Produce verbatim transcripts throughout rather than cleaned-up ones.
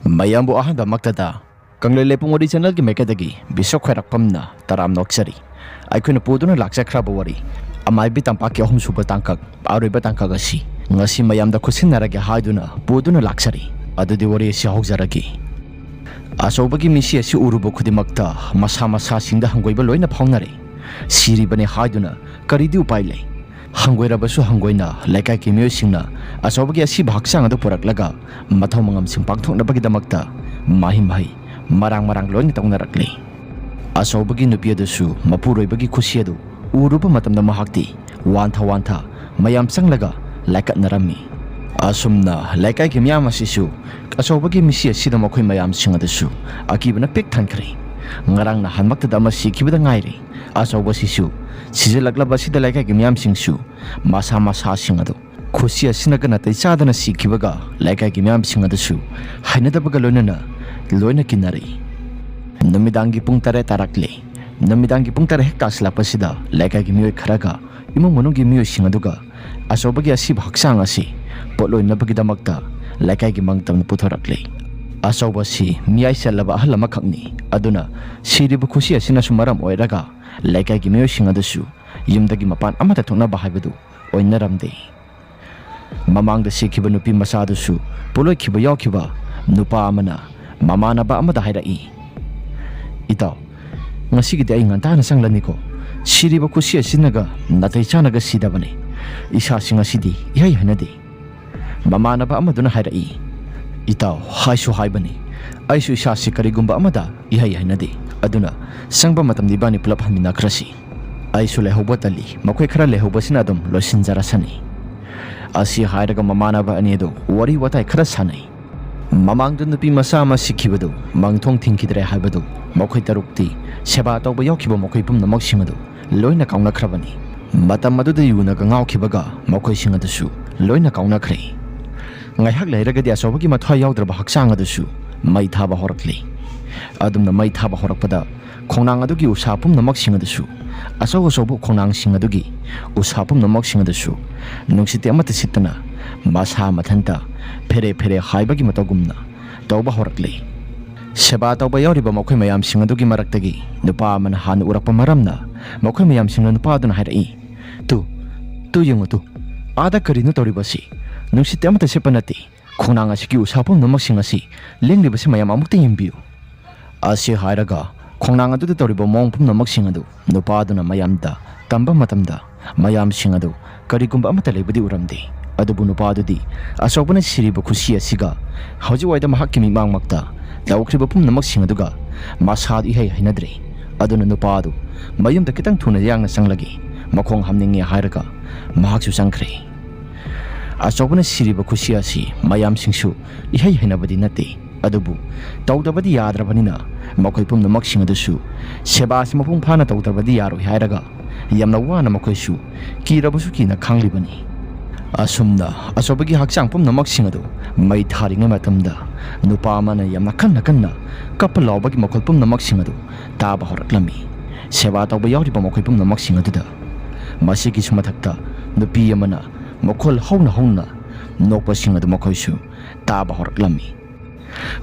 ꯃꯌꯥꯝꯕꯨ ꯑꯍꯥꯟꯕꯃꯛꯇꯗ ꯀꯪꯂꯩ ꯂꯩꯄꯨꯡ ꯋꯥꯔꯤ ꯆꯦꯅꯦꯜꯒꯤ ꯃꯥꯏꯀꯩꯗꯒꯤ ꯕꯤꯁꯣꯛ ꯈ꯭ꯋꯥꯏꯔꯥꯛꯄꯝꯅ ꯇꯔꯥꯝꯅ ꯑꯣꯛꯆꯔꯤ꯫ ꯑꯩꯈꯣꯏꯅ ꯄꯨꯗꯨꯅ ꯂꯥꯛꯆꯈ꯭ꯔꯕ ꯋꯥꯔꯤ ꯑꯃꯥꯏꯕꯤ ꯇꯝꯄꯥꯛꯀꯤ ꯑꯍꯨꯝꯁꯨꯕ ꯇꯥꯡꯀꯛ, ꯑꯔꯣꯏꯕ ꯇꯥꯡꯀꯛ ꯑꯁꯤ ꯉꯁꯤ ꯃꯌꯥꯝꯗ ꯈꯨꯠꯁꯤꯟꯅꯔꯒꯦ ꯍꯥꯏꯗꯨꯅ ꯄꯨꯗꯨꯅ ꯂꯥꯛꯆꯔꯤ꯫ ꯑꯗꯨꯗꯤ ꯋꯥꯔꯤ ꯑꯁꯤ ꯍꯧꯖꯔꯒꯦ꯫ ꯑꯆꯧꯕꯒꯤ ꯃꯤꯁꯤ ꯑꯁꯤ ꯎꯔꯨꯕ ꯈꯨꯗꯤꯡꯃꯛꯇ ꯃꯁꯥ ꯃꯁꯥꯁꯤꯡꯗ ꯍꯪꯒꯣꯏꯕ ꯂꯣꯏꯅ ꯐꯥꯎꯅꯔꯦ꯫ ꯁꯤꯔꯤꯕꯅꯤ ꯍꯥꯏꯗꯨꯅ ꯀꯔꯤꯗꯤ ꯎꯄꯥꯏ ꯂꯩ? ꯍꯪꯒꯣꯏꯔꯕꯁꯨ ꯍꯪꯒꯣꯏꯅ ꯂꯩꯀꯥꯏꯒꯤ ꯃꯤꯑꯣꯏꯁꯤꯡꯅ ꯑꯆꯧꯕꯒꯤ ꯑꯁꯤꯕ ꯍꯛꯆꯥꯡ ꯑꯗꯨ ꯄꯨꯔꯛꯂꯒ ꯃꯊꯧ ꯃꯉꯝꯁꯤꯡ ꯄꯥꯡꯊꯣꯛꯅꯕꯒꯤꯗꯃꯛꯇ ꯃꯍꯩ ꯃꯍꯩ ꯃꯔꯥꯡ ꯃꯔꯥꯡ ꯂꯣꯏꯅ ꯇꯧꯅꯔꯛꯂꯤ꯫ ꯑꯆꯧꯕꯒꯤ ꯅꯨꯄꯤ ꯑꯗꯨꯁꯨ ꯃꯄꯨꯔꯣꯏꯕꯒꯤ ꯈꯨꯁꯤ ꯑꯗꯨ ꯎꯔꯨꯕ ꯃꯇꯝꯗ ꯃꯍꯥꯛꯇꯤ ꯋꯥꯟꯊ ꯋꯥꯟꯊ ꯃꯌꯥꯝ ꯆꯪꯂꯒ ꯂꯥꯏꯀꯠꯅꯔꯝꯃꯤ꯫ ꯑꯁꯨꯝꯅ ꯂꯩꯀꯥꯏꯒꯤ ꯃꯤꯌꯥꯝ ꯑꯁꯤꯁꯨ ꯑꯆꯧꯕꯒꯤ ꯃꯤꯁꯤ ꯑꯁꯤꯗ ꯃꯈꯣꯏ ꯃꯌꯥꯝꯁꯤꯡ ꯑꯗꯨꯁꯨ ꯑꯀꯤꯕꯅ ꯄꯤꯛ ꯊꯟꯈ꯭ꯔꯦ꯫ ꯉꯔꯥꯡ ꯅꯍꯥꯟꯃꯛꯇꯗ ꯑꯃ ꯁꯤꯈꯤꯕꯗ ꯉꯥꯏꯔꯤ꯫ ꯑꯆꯧꯕꯁꯤꯁꯨ ꯁꯤꯖꯤꯜꯂꯛꯂꯕ ꯑꯁꯤꯗ ꯂꯩꯀꯥꯏꯒꯤ ꯃꯤꯌꯥꯝꯁꯤꯡꯁꯨ ꯃꯁꯥ ꯃꯁꯥꯁꯤꯡ ꯑꯗꯨ ꯈꯨꯁꯤ ꯑꯁꯤꯅꯒ ꯅꯥꯇꯩ ꯆꯥꯗꯅ ꯁꯤꯈꯤꯕꯒ ꯂꯩꯀꯥꯏꯒꯤ ꯃꯤꯌꯥꯝꯁꯤꯡ ꯑꯗꯨꯁꯨ ꯍꯩꯅꯗꯕꯒ ꯂꯣꯏꯅꯅ ꯂꯣꯏꯅ ꯀꯤꯟꯅꯔꯛꯏ꯫ ꯅꯨꯃꯤꯗꯥꯡꯒꯤ ꯄꯨꯡ ꯇꯔꯦꯠ ꯇꯥꯔꯛꯂꯦ꯫ ꯅꯨꯃꯤꯗꯥꯡꯒꯤ ꯄꯨꯡ ꯇꯔꯦꯠ ꯍꯦꯛ ꯇꯥꯁꯤꯜꯂꯛꯄꯁꯤꯗ ꯂꯩꯀꯥꯏꯒꯤ ꯃꯤꯑꯣꯏ ꯈꯔꯒ ꯏꯃꯨꯡ ꯃꯅꯨꯡꯒꯤ ꯃꯤꯑꯣꯏꯁꯤꯡ ꯑꯗꯨꯒ ꯑꯆꯧꯕꯒꯤ ꯑꯁꯤꯕ ꯍꯛꯆꯥꯡ ꯑꯁꯤ ꯄꯣꯠꯂꯣꯏꯅꯕꯒꯤꯗꯃꯛꯇ ꯂꯩꯀꯥꯏꯒꯤ ꯃꯥꯡꯇꯝꯅ ꯄꯨꯊꯣꯔꯛꯂꯤ꯫ ꯑꯆꯧꯕꯁꯤ ꯃꯤꯌꯥꯏ ꯆꯜꯂꯕ ꯑꯍꯜ ꯑꯃꯈꯛꯅꯤ꯫ ꯑꯗꯨꯅ ꯁꯤꯔꯤꯕ ꯈꯨꯁꯤ ꯑꯁꯤꯅꯁꯨ ꯃꯔꯝ ꯑꯣꯏꯔꯒ ꯂꯩꯀꯥꯏꯒꯤ ꯃꯤꯑꯣꯏꯁꯤꯡ ꯑꯗꯨꯁꯨ ꯌꯨꯝꯗꯒꯤ ꯃꯄꯥꯟ ꯑꯃꯠꯇ ꯊꯣꯛꯅꯕ ꯍꯥꯏꯕꯗꯨ ꯑꯣꯏꯅꯔꯝꯗꯦ꯫ ꯃꯃꯥꯡꯗ ꯁꯤꯈꯤꯕ ꯅꯨꯄꯤ ꯃꯆꯥꯗꯨꯁꯨ ꯄꯣꯠꯂꯣꯏꯈꯤꯕ ꯌꯥꯎꯈꯤꯕ ꯅꯨꯄꯥ ꯑꯃꯅ ꯃꯃꯥꯟꯅꯕ ꯑꯃꯗ ꯍꯥꯏꯔꯛꯏ, "ꯏꯇꯥꯎ, ꯉꯁꯤꯒꯤꯗꯤ ꯑꯩ ꯉꯟꯇꯥꯅ ꯆꯪꯂꯅꯤꯀꯣ꯫ ꯁꯤꯔꯤꯕ ꯈꯨꯁꯤ ꯑꯁꯤꯅꯒ ꯅꯥꯇꯩ ꯆꯥꯅꯒ ꯁꯤꯗꯕꯅꯤ꯫ ꯏꯁꯥꯁꯤ ꯉꯁꯤꯗꯤ ꯏꯍꯩ ꯍꯩꯅꯗꯦ꯫" ꯃꯃꯥꯟꯅꯕ ꯑꯃꯗꯨꯅ ꯍꯥꯏꯔꯛꯏ, "ꯏꯇꯥꯎ, ꯍꯥꯏꯁꯨ ꯍꯥꯏꯕꯅꯤ, ꯑꯩꯁꯨ ꯏꯁꯥꯁꯤ ꯀꯔꯤꯒꯨꯝꯕ ꯑꯃꯗ ꯏꯍꯩ ꯍꯩꯅꯗꯦ꯫ ꯑꯗꯨꯅ ꯆꯪꯕ ꯃꯇꯝꯗ ꯏꯕꯥꯅꯤ ꯄꯨꯂꯞ ꯍꯟꯃꯤꯟꯅꯈ꯭ꯔꯁꯤ꯫ ꯑꯩꯁꯨ ꯂꯩꯍꯧꯕ ꯇꯜꯂꯤ, ꯃꯈꯣꯏ ꯈꯔ ꯂꯩꯍꯧꯕꯁꯤꯅ ꯑꯗꯨꯝ ꯂꯣꯏꯁꯤꯟꯖꯔꯁꯅꯤ꯫" ꯑꯁꯤ ꯍꯥꯏꯔꯒ ꯃꯃꯥꯟꯅꯕ ꯑꯅꯤ ꯑꯗꯨ ꯋꯥꯔꯤ ꯋꯥꯇꯥꯏ ꯈꯔ ꯁꯥꯟꯅꯩ꯫ ꯃꯃꯥꯡꯗ ꯅꯨꯄꯤ ꯃꯆꯥ ꯑꯃ ꯁꯤꯈꯤꯕꯗꯨ ꯃꯥꯡꯊꯣꯡ ꯊꯤꯡꯈꯤꯗ꯭ꯔꯦ ꯍꯥꯏꯕꯗꯨ ꯃꯈꯣꯏ ꯇꯔꯨꯛꯇꯤ ꯁꯦꯕꯥ ꯇꯧꯕ ꯌꯥꯎꯈꯤꯕ ꯃꯈꯣꯏ ꯄꯨꯝꯅꯃꯛꯁꯤꯡ ꯑꯗꯨ ꯂꯣꯏꯅ ꯀꯥꯎꯅꯈ꯭ꯔꯕꯅꯤ꯫ ꯃꯇꯝ ꯑꯗꯨꯗ ꯌꯨꯅꯒ ꯉꯥꯎꯈꯤꯕꯒ ꯃꯈꯣꯏꯁꯤꯡ ꯑꯗꯨꯁꯨ ꯂꯣꯏꯅ ꯀꯥꯎꯅꯈ꯭ꯔꯦ꯫ ꯉꯥꯏꯍꯥꯛ ꯂꯩꯔꯒꯗꯤ ꯑꯆꯧꯕꯒꯤ ꯃꯊ꯭ꯋꯥꯏ ꯌꯥꯎꯗ꯭ꯔꯕ ꯍꯛꯆꯥꯡ ꯑꯗꯨꯁꯨ ꯃꯩ ꯊꯥꯕ ꯍꯧꯔꯛꯂꯦ꯫ ꯑꯗꯨꯝꯅ ꯃꯩ ꯊꯥꯕ ꯍꯧꯔꯛꯄꯗ ꯈꯣꯡꯅꯥꯡ ꯑꯗꯨꯒꯤ ꯎꯁꯥ ꯄꯨꯝꯅꯃꯛꯁꯤꯡ ꯑꯗꯨꯁꯨ, ꯑꯆꯧ ꯑꯆꯧꯕ ꯈꯣꯡꯅꯥꯡꯁꯤꯡ ꯑꯗꯨꯒꯤ ꯎꯁꯥ ꯄꯨꯝꯅꯃꯛꯁꯤꯡ ꯑꯗꯨꯁꯨ ꯅꯨꯡꯁꯤꯠꯇꯤ ꯑꯃꯠꯇ ꯁꯤꯠꯇꯅ ꯃꯁꯥ ꯃꯊꯟꯇ ꯐꯦꯔꯦ ꯐꯦꯔꯦ ꯍꯥꯏꯕꯒꯤ ꯃꯇꯧꯒꯨꯝꯅ ꯇꯧꯕ ꯍꯧꯔꯛꯂꯤ꯫ ꯁꯦꯕꯥ ꯇꯧꯕ ꯌꯥꯎꯔꯤꯕ ꯃꯈꯣꯏ ꯃꯌꯥꯝꯁꯤꯡ ꯑꯗꯨꯒꯤ ꯃꯔꯛꯇꯒꯤ ꯅꯨꯄꯥ ꯑꯃꯅ ꯍꯥꯟꯅ ꯎꯔꯛꯄ ꯃꯔꯝꯅ, ꯃꯈꯣꯏ ꯃꯌꯥꯝꯁꯤꯡꯅ ꯅꯨꯄꯥ ꯑꯗꯨꯅ ꯍꯥꯏꯔꯛꯏ, "ꯇꯨ, ꯇꯨ ꯌꯦꯡꯉꯨ ꯇꯨ, ꯑꯥꯗ ꯀꯔꯤꯅꯣ ꯇꯧꯔꯤꯕꯁꯤ? ꯅꯨꯡꯁꯤꯠꯇꯤ ꯑꯃꯠꯇ ꯁꯤꯠꯄ ꯅꯠꯇꯦ꯫ ꯈꯣꯡꯅꯥꯡ ꯑꯁꯤꯒꯤ ꯎꯁꯥ ꯄꯨꯝꯅꯃꯛꯁꯤꯡ ꯑꯁꯤ ꯂꯦꯡꯂꯤꯕꯁꯤ ꯃꯌꯥꯝ ꯑꯃꯨꯛꯇ ꯌꯦꯡꯕꯤꯌꯨ"꯫ ꯑꯁꯤ ꯍꯥꯏꯔꯒ ꯈꯣꯡꯅꯥꯡ ꯑꯗꯨꯗ ꯇꯧꯔꯤꯕ ꯃꯑꯣꯡ ꯄꯨꯝꯅꯃꯛꯁꯤꯡ ꯑꯗꯨ ꯅꯨꯄꯥ ꯑꯗꯨꯅ ꯃꯌꯥꯝꯗ ꯇꯝꯕ ꯃꯇꯝꯗ, ꯃꯌꯥꯝꯁꯤꯡ ꯑꯗꯨ ꯀꯔꯤꯒꯨꯝꯕ ꯑꯃꯠꯇ ꯂꯩꯕꯗꯤ ꯎꯔꯝꯗꯦ꯫ ꯑꯗꯨꯕꯨ ꯅꯨꯄꯥ ꯑꯗꯨꯗꯤ ꯑꯆꯧꯕꯅ ꯁꯤꯔꯤꯕ ꯈꯨꯁꯤ ꯑꯁꯤꯒ ꯍꯧꯖꯤꯛ ꯋꯥꯏꯗ ꯃꯍꯥꯛꯀꯤ ꯃꯤꯠꯃꯥꯡꯃꯛꯇ ꯇꯧꯈ꯭ꯔꯤꯕ ꯄꯨꯝꯅꯃꯛꯁꯤꯡ ꯑꯗꯨꯒ ꯃꯁꯥꯗꯨ ꯏꯍꯩ ꯍꯩꯅꯗ꯭ꯔꯦ꯫ ꯑꯗꯨꯅ ꯅꯨꯄꯥ ꯑꯗꯨ ꯃꯌꯨꯝꯗ ꯈꯤꯇꯪ ꯊꯨꯅ ꯌꯥꯡꯅ ꯆꯪꯂꯒꯦ, ꯃꯈꯣꯡ ꯍꯥꯝꯅꯤꯡꯉꯦ ꯍꯥꯏꯔꯒ ꯃꯍꯥꯛꯁꯨ ꯆꯪꯈ꯭ꯔꯦ꯫ ꯑꯆꯧꯕꯅ ꯁꯤꯔꯤꯕ ꯈꯨꯁꯤ ꯑꯁꯤ ꯃꯌꯥꯝꯁꯤꯡꯁꯨ ꯏꯍꯩ ꯍꯩꯅꯕꯗꯤ ꯅꯠꯇꯦ꯫ ꯑꯗꯨꯕꯨ ꯇꯧꯗꯕꯗꯤ ꯌꯥꯗ꯭ꯔꯕꯅꯤꯅ ꯃꯈꯣꯏ ꯄꯨꯝꯅꯃꯛꯁꯤꯡ ꯑꯗꯨꯁꯨ ꯁꯦꯕꯥ ꯑꯁꯤ ꯃꯄꯨꯡ ꯐꯥꯅ ꯇꯧꯗ꯭ꯔꯕꯗꯤ ꯌꯥꯔꯣꯏ ꯍꯥꯏꯔꯒ ꯌꯥꯝꯅ ꯋꯥꯅ ꯃꯈꯣꯏꯁꯨ ꯀꯤꯔꯕꯁꯨ ꯀꯤꯅ ꯈꯥꯡꯂꯤꯕꯅꯤ꯫ ꯑꯁꯨꯝꯅ ꯑꯆꯧꯕꯒꯤ ꯍꯛꯆꯥꯡ ꯄꯨꯝꯅꯃꯛꯁꯤꯡ ꯑꯗꯨ ꯃꯩ ꯊꯥꯔꯤꯉꯩ ꯃꯇꯝꯗ ꯅꯨꯄꯥ ꯑꯃꯅ ꯌꯥꯝꯅ ꯀꯟꯅ ꯀꯟꯅ ꯀꯞꯄ ꯂꯥꯎꯕꯒꯤ ꯃꯈꯣꯜ ꯄꯨꯝꯅꯃꯛꯁꯤꯡ ꯑꯗꯨ ꯇꯥꯕ ꯍꯧꯔꯛꯂꯝꯃꯤ꯫ ꯁꯦꯕꯥ ꯇꯧꯕ ꯌꯥꯎꯔꯤꯕ ꯃꯈꯣꯏ ꯄꯨꯝꯅꯃꯛꯁꯤꯡ ꯑꯗꯨꯗ ꯃꯁꯤꯒꯤꯁꯨ ꯃꯊꯛꯇ ꯅꯨꯄꯤ ꯑꯃꯅ ꯃꯈꯣꯜ ꯍꯧꯅ ꯍꯧꯅ ꯅꯣꯛꯄꯁꯤꯡ ꯑꯗꯨ ꯃꯈꯣꯏꯁꯨ ꯇꯥꯕ ꯍꯧꯔꯛꯂꯝꯃꯤ꯫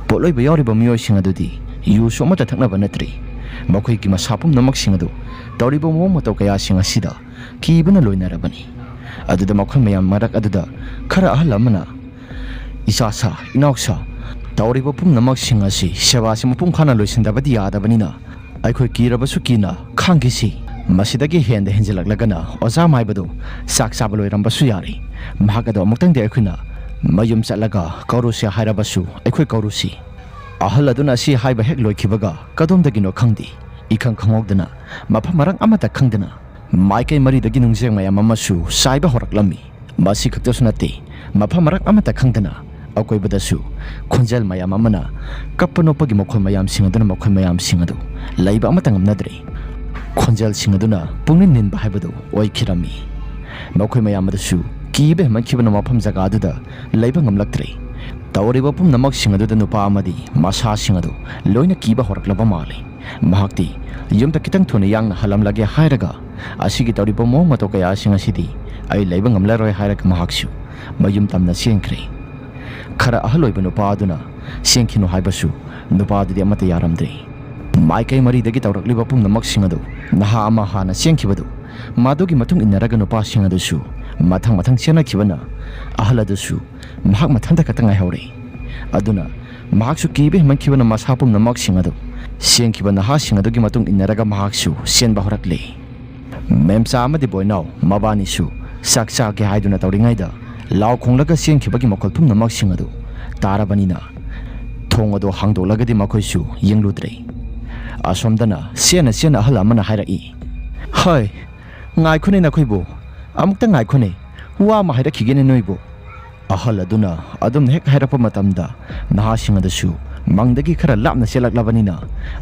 ꯄꯣꯠꯂꯣꯏꯕ ꯌꯥꯎꯔꯤꯕ ꯃꯤꯑꯣꯏꯁꯤꯡ ꯑꯗꯨꯗꯤ ꯌꯨꯁꯨ ꯑꯃꯠꯇ ꯊꯛꯅꯕ ꯅꯠꯇ꯭ꯔꯤ꯫ ꯃꯈꯣꯏꯒꯤ ꯃꯁꯥ ꯄꯨꯝꯅꯃꯛꯁꯤꯡ ꯑꯗꯨ ꯇꯧꯔꯤꯕ ꯃꯑꯣꯡ ꯃꯇꯧ ꯀꯌꯥꯁꯤꯡ ꯑꯁꯤꯗ ꯀꯤꯕꯅ ꯂꯣꯏꯅꯔꯕꯅꯤ꯫ ꯑꯗꯨꯗ ꯃꯈꯣꯏ ꯃꯌꯥꯝ ꯃꯔꯛ ꯑꯗꯨꯗ ꯈꯔ ꯑꯍꯜ ꯑꯃꯅ, "ꯏꯆꯥꯁꯥ, ꯏꯅꯥꯎꯁꯥ, ꯇꯧꯔꯤꯕ ꯄꯨꯝꯅꯃꯛꯁꯤꯡ ꯑꯁꯤ ꯁꯦꯕꯥꯁꯤ ꯃꯄꯨꯡ ꯐꯥꯅ ꯂꯣꯏꯁꯤꯟꯗꯕꯗꯤ ꯌꯥꯗꯕꯅꯤꯅ ꯑꯩꯈꯣꯏ ꯀꯤꯔꯕꯁꯨ ꯀꯤꯅ ꯈꯥꯡꯈꯤꯁꯤ꯫ ꯃꯁꯤꯗꯒꯤ ꯍꯦꯟꯅ ꯍꯦꯟꯖꯤꯜꯂꯛꯂꯒꯅ ꯑꯣꯖꯥ ꯃꯥꯏꯕꯗꯨ ꯆꯥꯛ ꯆꯥꯕ ꯂꯣꯏꯔꯝꯕꯁꯨ ꯌꯥꯔꯦ꯫ ꯃꯍꯥꯛ ꯑꯗꯨ ꯑꯃꯨꯛꯇꯪꯗꯤ ꯑꯩꯈꯣꯏꯅ ꯃꯌꯨꯝ ꯆꯠꯂꯒ ꯀꯧꯔꯨꯁꯤ ꯍꯥꯏꯔꯕꯁꯨ ꯑꯩꯈꯣꯏ ꯀꯧꯔꯨꯁꯤ"꯫ ꯑꯍꯜ ꯑꯗꯨꯅ ꯑꯁꯤ ꯍꯥꯏꯕ ꯍꯦꯛ ꯂꯣꯏꯈꯤꯕꯒ ꯀꯗꯣꯝꯗꯒꯤꯅꯣ ꯈꯪꯗꯦ, ꯏꯈꯪ ꯈꯪꯍꯧꯗꯅ, ꯃꯐꯝ ꯃꯔꯥꯡ ꯑꯃꯠꯇ ꯈꯪꯗꯅ ꯃꯥꯏꯀꯩ ꯃꯔꯤꯗꯒꯤ ꯅꯨꯡꯖꯦꯡ ꯃꯌꯥꯝ ꯑꯃꯁꯨ ꯆꯥꯏꯕ ꯍꯧꯔꯛꯂꯝꯃꯤ꯫ ꯃꯁꯤ ꯈꯛꯇꯁꯨ ꯅꯠꯇꯦ, ꯃꯐꯝ ꯃꯔꯥꯡ ꯑꯃꯠꯇ ꯈꯪꯗꯅ ꯑꯀꯣꯏꯕꯗꯁꯨ ꯈꯣꯟꯖꯦꯜ ꯃꯌꯥꯝ ꯑꯃꯅ ꯀꯞꯄ ꯅꯣꯛꯄꯒꯤ ꯃꯈꯣꯜ ꯃꯌꯥꯝꯁꯤꯡ ꯑꯗꯨꯅ ꯃꯈꯣꯏ ꯃꯌꯥꯝꯁꯤꯡ ꯑꯗꯨ ꯂꯩꯕ ꯑꯃꯠꯇ ꯉꯝꯅꯗ꯭ꯔꯦ꯫ ꯈꯣꯟꯖꯦꯜꯁꯤꯡ ꯑꯗꯨꯅ ꯄꯨꯛꯅꯤꯡ ꯅꯤꯟꯕ ꯍꯥꯏꯕꯗꯨ ꯑꯣꯏꯈꯤꯔꯝꯃꯤ꯫ ꯃꯈꯣꯏ ꯃꯌꯥꯝ ꯑꯗꯨꯁꯨ ꯀꯤꯕ ꯍꯦꯟꯃꯟꯈꯤꯕꯅ ꯃꯐꯝ ꯖꯒꯥ ꯑꯗꯨꯗ ꯂꯩꯕ ꯉꯝꯂꯛꯇ꯭ꯔꯦ꯫ ꯇꯧꯔꯤꯕ ꯄꯨꯝꯅꯃꯛꯁꯤꯡ ꯑꯗꯨꯗ ꯅꯨꯄꯥ ꯑꯃꯗꯤ ꯃꯁꯥꯁꯤꯡ ꯑꯗꯨ ꯂꯣꯏꯅ ꯀꯤꯕ ꯍꯧꯔꯛꯂꯕ ꯃꯥꯜꯂꯤ꯫ ꯃꯍꯥꯛꯇꯤ ꯌꯨꯝꯗ ꯈꯤꯇꯪ ꯊꯨꯅ ꯌꯥꯡꯅ ꯍꯜꯂꯝꯂꯒꯦ ꯍꯥꯏꯔꯒ, "ꯑꯁꯤꯒꯤ ꯇꯧꯔꯤꯕ ꯃꯑꯣꯡ ꯃꯇꯧ ꯀꯌꯥꯁꯤꯡ ꯑꯁꯤꯗꯤ ꯑꯩ ꯂꯩꯕ ꯉꯝꯂꯔꯣꯏ" ꯍꯥꯏꯔꯒ ꯃꯍꯥꯛꯁꯨ ꯃꯌꯨꯝ ꯇꯝꯅ ꯆꯦꯟꯈ꯭ꯔꯦ꯫ ꯈꯔ ꯑꯍꯜ ꯑꯣꯏꯕ ꯅꯨꯄꯥ ꯑꯗꯨꯅ ꯆꯦꯟꯈꯤꯅꯨ ꯍꯥꯏꯕꯁꯨ ꯅꯨꯄꯥ ꯑꯗꯨꯗꯤ ꯑꯃꯠꯇ ꯌꯥꯔꯝꯗ꯭ꯔꯦ꯫ ꯃꯥꯏꯀꯩ ꯃꯔꯤꯗꯒꯤ ꯇꯧꯔꯛꯂꯤꯕ ꯄꯨꯝꯅꯃꯛꯁꯤꯡ ꯑꯗꯨ ꯅꯍꯥ ꯑꯃ ꯍꯥꯟꯅ ꯆꯦꯟꯈꯤꯕꯗꯨ ꯃꯗꯨꯒꯤ ꯃꯇꯨꯡ ꯏꯟꯅꯔꯒ ꯅꯨꯄꯥꯁꯤꯡ ꯑꯗꯨꯁꯨ ꯃꯊꯪ ꯃꯊꯪ ꯆꯦꯟꯅꯈꯤꯕꯅ ꯑꯍꯜ ꯑꯗꯨꯁꯨ ꯃꯍꯥꯛ ꯃꯊꯟꯇ ꯈꯛꯇ ꯉꯥꯏꯍꯧꯔꯦ꯫ ꯑꯗꯨꯅ ꯃꯍꯥꯛꯁꯨ ꯀꯤꯕ ꯍꯦꯟꯃꯟꯈꯤꯕꯅ ꯃꯁꯥ ꯄꯨꯝꯅꯃꯛꯁꯤꯡ ꯑꯗꯨ ꯆꯦꯟꯈꯤꯕ ꯅꯍꯥꯁꯤꯡ ꯑꯗꯨꯒꯤ ꯃꯇꯨꯡ ꯏꯟꯅꯔꯒ ꯃꯍꯥꯛꯁꯨ ꯆꯦꯟꯕ ꯍꯧꯔꯛꯂꯦ꯫ ꯃꯦꯝꯆꯥ ꯑꯃꯗꯤ ꯕꯣꯏꯅꯥꯎ ꯃꯕꯥꯅꯤꯁꯨ ꯆꯥꯛ ꯆꯥꯒꯦ ꯍꯥꯏꯗꯨꯅ ꯇꯧꯔꯤꯉꯩꯗ ꯂꯥꯎ ꯈꯣꯡꯂꯒ ꯆꯦꯟꯈꯤꯕꯒꯤ ꯃꯈꯣꯜ ꯄꯨꯝꯅꯃꯛꯁꯤꯡ ꯑꯗꯨ ꯇꯥꯔꯕꯅꯤꯅ ꯊꯣꯡ ꯑꯗꯨ ꯍꯥꯡꯗꯣꯛꯂꯒꯗꯤ ꯃꯈꯣꯏꯁꯨ ꯌꯦꯡꯂꯨꯗ꯭ꯔꯦ꯫ ꯑꯁꯣꯝꯗꯅ ꯆꯦꯟꯅ ꯆꯦꯟꯅ ꯑꯍꯜ ꯑꯃꯅ ꯍꯥꯏꯔꯛꯏ, "ꯍꯣꯏ, ꯉꯥꯏꯈꯣꯅꯦ ꯅꯈꯣꯏꯕꯨ, ꯑꯃꯨꯛꯇ ꯉꯥꯏꯈꯣꯅꯦ, ꯋꯥ ꯑꯃ ꯍꯥꯏꯔꯛꯈꯤꯒꯦꯅꯦ ꯅꯣꯏꯕꯨ꯫" ꯑꯍꯜ ꯑꯗꯨꯅ ꯑꯗꯨꯝ ꯍꯦꯛ ꯍꯥꯏꯔꯛꯄ ꯃꯇꯝꯗ ꯅꯍꯥꯁꯤꯡ ꯑꯗꯨꯁꯨ ꯃꯪꯗꯒꯤ ꯈꯔ ꯂꯥꯞꯅ ꯆꯦꯜꯂꯛꯂꯕꯅꯤꯅ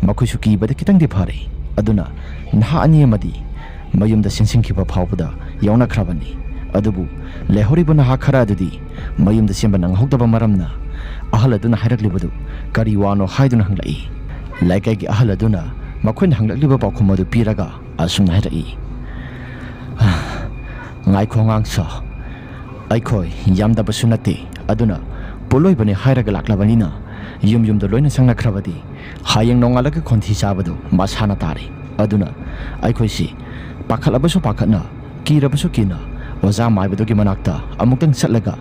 ꯃꯈꯣꯏꯁꯨ ꯀꯤꯕꯗ ꯈꯤꯇꯪꯗꯤ ꯐꯔꯦ꯫ ꯑꯗꯨꯅ ꯅꯍꯥ ꯑꯅꯤ ꯑꯃꯗꯤ ꯃꯌꯨꯝꯗ ꯆꯦꯟꯁꯤꯟꯈꯤꯕ ꯐꯥꯎꯕꯗ ꯌꯥꯎꯅꯈ꯭ꯔꯕꯅꯤ꯫ ꯑꯗꯨꯕꯨ ꯂꯩꯍꯧꯔꯤꯕ ꯅꯍꯥ ꯈꯔ ꯑꯗꯨꯗꯤ ꯃꯌꯨꯝꯗ ꯆꯦꯟꯕ ꯅꯪꯍꯧꯗꯕ ꯃꯔꯝꯅ ꯑꯍꯜ ꯑꯗꯨꯅ ꯍꯥꯏꯔꯛꯂꯤꯕꯗꯨ ꯀꯔꯤ ꯋꯥꯅꯣ ꯍꯥꯏꯗꯨꯅ ꯍꯪꯂꯛꯏ꯫ ꯂꯩꯀꯥꯏꯒꯤ ꯑꯍꯜ ꯑꯗꯨꯅ ꯃꯈꯣꯏꯅ ꯍꯪꯂꯛꯂꯤꯕ ꯄꯥꯎꯈꯨꯝ ꯑꯗꯨ ꯄꯤꯔꯒ ꯑꯁꯨꯝꯅ ꯍꯥꯏꯔꯛꯏ, "ꯉꯥꯏꯈꯣ ꯑꯉꯥꯡꯁꯥ, ꯑꯩꯈꯣꯏ ꯌꯥꯝꯗꯕꯁꯨ ꯅꯠꯇꯦ, ꯑꯗꯨꯅ ꯄꯣꯠꯂꯣꯏꯕꯅꯤ ꯍꯥꯏꯔꯒ ꯂꯥꯛꯂꯕꯅꯤꯅ ꯌꯨꯝ ꯌꯨꯝꯗ ꯂꯣꯏꯅ ꯆꯪꯅꯈ꯭ꯔꯕꯗꯤ ꯍꯌꯦꯡ ꯅꯣꯡꯉꯥꯜꯂꯒ ꯈꯣꯟꯊꯤ ꯆꯥꯕꯗꯨ ꯃꯁꯥꯅ ꯇꯥꯔꯦ꯫ ꯑꯗꯨꯅ ꯑꯩꯈꯣꯏꯁꯤ ꯄꯥꯈꯠꯂꯕꯁꯨ ꯄꯥꯈꯠꯅ, ꯀꯤꯔꯕꯁꯨ ꯀꯤꯅ ꯑꯣꯖꯥ ꯃꯥꯏꯕꯗꯨꯒꯤ ꯃꯅꯥꯛꯇ ꯑꯃꯨꯛꯇꯪ ꯆꯠꯂꯒ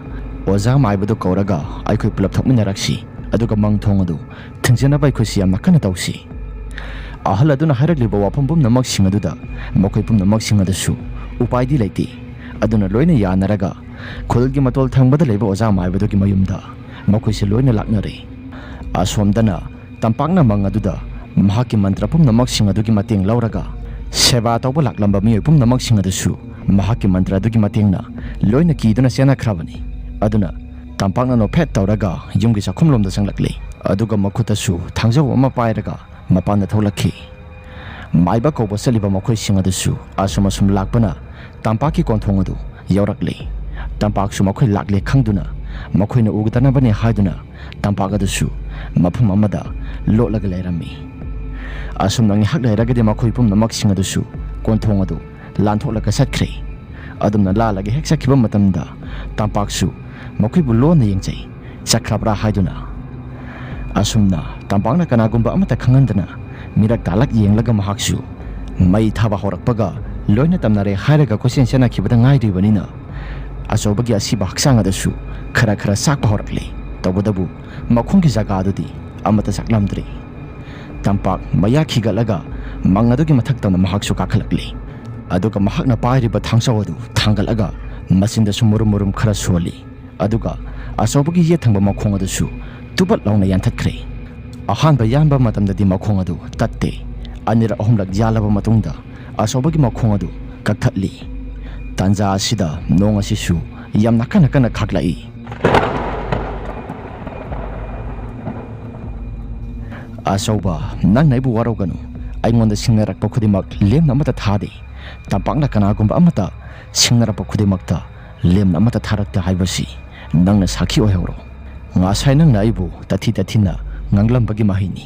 ꯑꯣꯖꯥ ꯃꯥꯏꯕꯗꯨ ꯀꯧꯔꯒ ꯑꯩꯈꯣꯏ ꯄꯨꯂꯞ ꯊꯣꯛꯃꯤꯟꯅꯔꯛꯁꯤ, ꯑꯗꯨꯒ ꯃꯪ ꯊꯣꯡ ꯑꯗꯨ ꯊꯤꯡꯖꯅꯕ ꯑꯩꯈꯣꯏꯁꯤ ꯌꯥꯝꯅ ꯀꯟꯅ ꯇꯧꯁꯤ꯫" ꯑꯍꯜ ꯑꯗꯨꯅ ꯍꯥꯏꯔꯛꯂꯤꯕ ꯋꯥꯐꯝ ꯄꯨꯝꯅꯃꯛꯁꯤꯡ ꯑꯗꯨꯗ ꯃꯈꯣꯏ ꯄꯨꯝꯅꯃꯛꯁꯤꯡ ꯑꯗꯨꯁꯨ ꯎꯄꯥꯏꯗꯤ ꯂꯩꯇꯦ꯫ ꯑꯗꯨꯅ ꯂꯣꯏꯅ ꯌꯥꯅꯔꯒ ꯈꯨꯜꯒꯤ ꯃꯇꯣꯜ ꯊꯪꯕꯗ ꯂꯩꯕ ꯑꯣꯖꯥ ꯃꯥꯏꯕꯗꯨꯒꯤ ꯃꯌꯨꯝꯗ ꯃꯈꯣꯏꯁꯦ ꯂꯣꯏꯅ ꯂꯥꯛꯅꯔꯦ꯫ ꯑꯁꯣꯝꯗꯅ ꯇꯝꯄꯥꯛꯅ ꯃꯪ ꯑꯗꯨꯗ ꯃꯍꯥꯛꯀꯤ ꯃꯟꯇ꯭ꯔ ꯄꯨꯝꯅꯃꯛꯁꯤꯡ ꯑꯗꯨꯒꯤ ꯃꯇꯦꯡ ꯂꯧꯔꯒ ꯁꯦꯕꯥ ꯇꯧꯕ ꯂꯥꯛꯂꯝꯕ ꯃꯤꯑꯣꯏ ꯄꯨꯝꯅꯃꯛꯁꯤꯡ ꯑꯗꯨꯁꯨ ꯃꯍꯥꯛꯀꯤ ꯃꯟꯇ꯭ꯔ ꯑꯗꯨꯒꯤ ꯃꯇꯦꯡꯅ ꯂꯣꯏꯅ ꯀꯤꯗꯨꯅ ꯆꯦꯟꯅꯈ꯭ꯔꯕꯅꯤ꯫ ꯑꯗꯨꯅ ꯇꯝꯄꯥꯛꯅ ꯅꯣꯛꯐꯦꯠ ꯇꯧꯔꯒ ꯌꯨꯝꯒꯤ ꯆꯥꯛꯈꯨꯝꯂꯣꯝꯗ ꯆꯪꯂꯛꯂꯦ꯫ ꯑꯗꯨꯒ ꯃꯈꯨꯠꯇꯁꯨ ꯊꯥꯡꯖꯧ ꯑꯃ ꯄꯥꯏꯔꯒ ꯃꯄꯥꯟꯗ ꯊꯣꯛꯂꯛꯈꯤ꯫ ꯃꯥꯏꯕ ꯀꯧꯕ ꯆꯠꯂꯤꯕ ꯃꯈꯣꯏꯁꯤꯡ ꯑꯗꯨꯁꯨ ꯑꯁꯨꯝ ꯑꯁꯨꯝ ꯂꯥꯛꯄꯅ ꯇꯝꯄꯥꯛꯀꯤ ꯀꯣꯟꯊꯣꯡ ꯑꯗꯨ ꯌꯧꯔꯛꯂꯦ꯫ ꯇꯝꯄꯥꯛꯁꯨ ꯃꯈꯣꯏ ꯂꯥꯛꯂꯦ ꯈꯪꯗꯨꯅ ꯃꯈꯣꯏꯅ ꯎꯒꯗꯅꯕꯅꯤ ꯍꯥꯏꯗꯨꯅ ꯇꯝꯄꯥꯛ ꯑꯗꯨꯁꯨ ꯃꯐꯝ ꯑꯃꯗ ꯂꯣꯠꯂꯒ ꯂꯩꯔꯝꯃꯤ꯫ ꯑꯁꯨꯝꯅ ꯉꯥꯏꯍꯥꯛ ꯂꯩꯔꯒꯗꯤ ꯃꯈꯣꯏ ꯄꯨꯝꯅꯃꯛꯁꯤꯡ ꯑꯗꯨꯁꯨ ꯀꯣꯟꯊꯣꯡ ꯑꯗꯨ ꯂꯥꯟꯊꯣꯛꯂꯒ ꯆꯠꯈ꯭ꯔꯦ꯫ ꯑꯗꯨꯝꯅ ꯂꯥꯜꯂꯒ ꯍꯦꯛ ꯆꯠꯈꯤꯕ ꯃꯇꯝꯗ ꯇꯝꯄꯥꯛꯁꯨ ꯃꯈꯣꯏꯕꯨ ꯂꯣꯟꯅ ꯌꯦꯡꯖꯩ꯫ ꯆꯠꯈ꯭ꯔꯕ꯭ꯔꯥ ꯍꯥꯏꯗꯨꯅ꯫ ꯑꯁꯨꯝꯅ ꯇꯝꯄꯥꯛꯅ ꯀꯅꯥꯒꯨꯝꯕ ꯑꯃꯠꯇ ꯈꯪꯍꯟꯗꯅ ꯃꯤꯔꯛ ꯇꯥꯂꯛ ꯌꯦꯡꯂꯒ ꯃꯍꯥꯛꯁꯨ ꯃꯩ ꯊꯥꯕ ꯍꯧꯔꯛꯄꯒ ꯂꯣꯏꯅ ꯇꯝꯅꯔꯦ ꯍꯥꯏꯔꯒ ꯀꯣꯏꯆꯦꯟ ꯆꯦꯟꯅꯈꯤꯕꯗ ꯉꯥꯏꯔꯤꯕꯅꯤꯅ ꯑꯆꯧꯕꯒꯤ ꯑꯁꯤꯕ ꯍꯛꯆꯥꯡ ꯑꯗꯨꯁꯨ ꯈꯔ ꯈꯔ ꯆꯥꯛꯄ ꯍꯧꯔꯛꯂꯦ꯫ ꯇꯧꯕꯇꯕꯨ ꯃꯈꯣꯡꯒꯤ ꯖꯒꯥ ꯑꯗꯨꯗꯤ ꯑꯃꯠꯇ ꯆꯥꯛꯂꯝꯗ꯭ꯔꯦ꯫ ꯇꯝꯄꯥꯛ ꯃꯌꯥ ꯈꯤꯒꯠꯂꯒ ꯃꯪ ꯑꯗꯨꯒꯤ ꯃꯊꯛꯇ ꯃꯍꯥꯛꯁꯨ ꯀꯥꯈꯠꯂꯛꯂꯤ꯫ ꯑꯗꯨꯒ ꯃꯍꯥꯛꯅ ꯄꯥꯏꯔꯤꯕ ꯊꯥꯡꯖꯧ ꯑꯗꯨ ꯊꯥꯡꯒꯠꯂꯒ ꯃꯆꯤꯟꯗꯁꯨ ꯃꯨꯔꯨꯝ ꯃꯨꯔꯨꯝ ꯈꯔ ꯁꯣꯜꯂꯤ꯫ ꯑꯗꯨꯒ ꯑꯆꯧꯕꯒꯤ ꯌꯦꯠ ꯊꯪꯕ ꯃꯈꯣꯡ ꯑꯗꯨꯁꯨ ꯇꯨꯕꯠ ꯂꯥꯎꯅ ꯌꯥꯟꯊꯠꯈ꯭ꯔꯦ꯫ ꯑꯍꯥꯟꯕ ꯌꯥꯟꯕ ꯃꯇꯝꯗꯗꯤ ꯃꯈꯣꯡ ꯑꯗꯨ ꯇꯠꯇꯦ꯫ ꯑꯅꯤꯔꯛ ꯑꯍꯨꯝꯂꯛ ꯌꯥꯜꯂꯕ ꯃꯇꯨꯡꯗ ꯑꯆꯧꯕꯒꯤ ꯃꯈꯣꯡ ꯑꯗꯨ ꯀꯛꯊꯠꯂꯤ꯫ ꯇꯥꯟꯖꯥ ꯑꯁꯤꯗ ꯅꯣꯡ ꯑꯁꯤꯁꯨ ꯌꯥꯝꯅ ꯀꯟꯅ ꯀꯟꯅ ꯈꯥꯛꯂꯛꯏ꯫ "ꯑꯆꯧꯕ, ꯅꯪꯅ ꯑꯩꯕꯨ ꯋꯥꯔꯧꯒꯅꯨ꯫ ꯑꯩꯉꯣꯟꯗ ꯁꯤꯡꯅꯔꯛꯄ ꯈꯨꯗꯤꯡꯃꯛ ꯂꯦꯝꯅ ꯑꯃꯠꯇ ꯊꯥꯗꯦ꯫ ꯇꯝꯄꯥꯛꯅ ꯀꯅꯥꯒꯨꯝꯕ ꯑꯃꯠꯇ ꯁꯤꯡꯅꯔꯛꯄ ꯈꯨꯗꯤꯡꯃꯛꯇ ꯂꯦꯝꯅ ꯑꯃꯠꯇ ꯊꯥꯔꯛꯇꯦ ꯍꯥꯏꯕꯁꯤ ꯅꯪꯅ ꯁꯥꯈꯤ ꯑꯣꯏꯍꯧꯔꯣ꯫ ꯉꯁꯥꯏ ꯅꯪꯅ ꯑꯩꯕꯨ ꯇꯥꯊꯤ ꯇꯥꯊꯤꯅ ꯉꯥꯡꯂꯝꯕꯒꯤ ꯃꯍꯩꯅꯤ꯫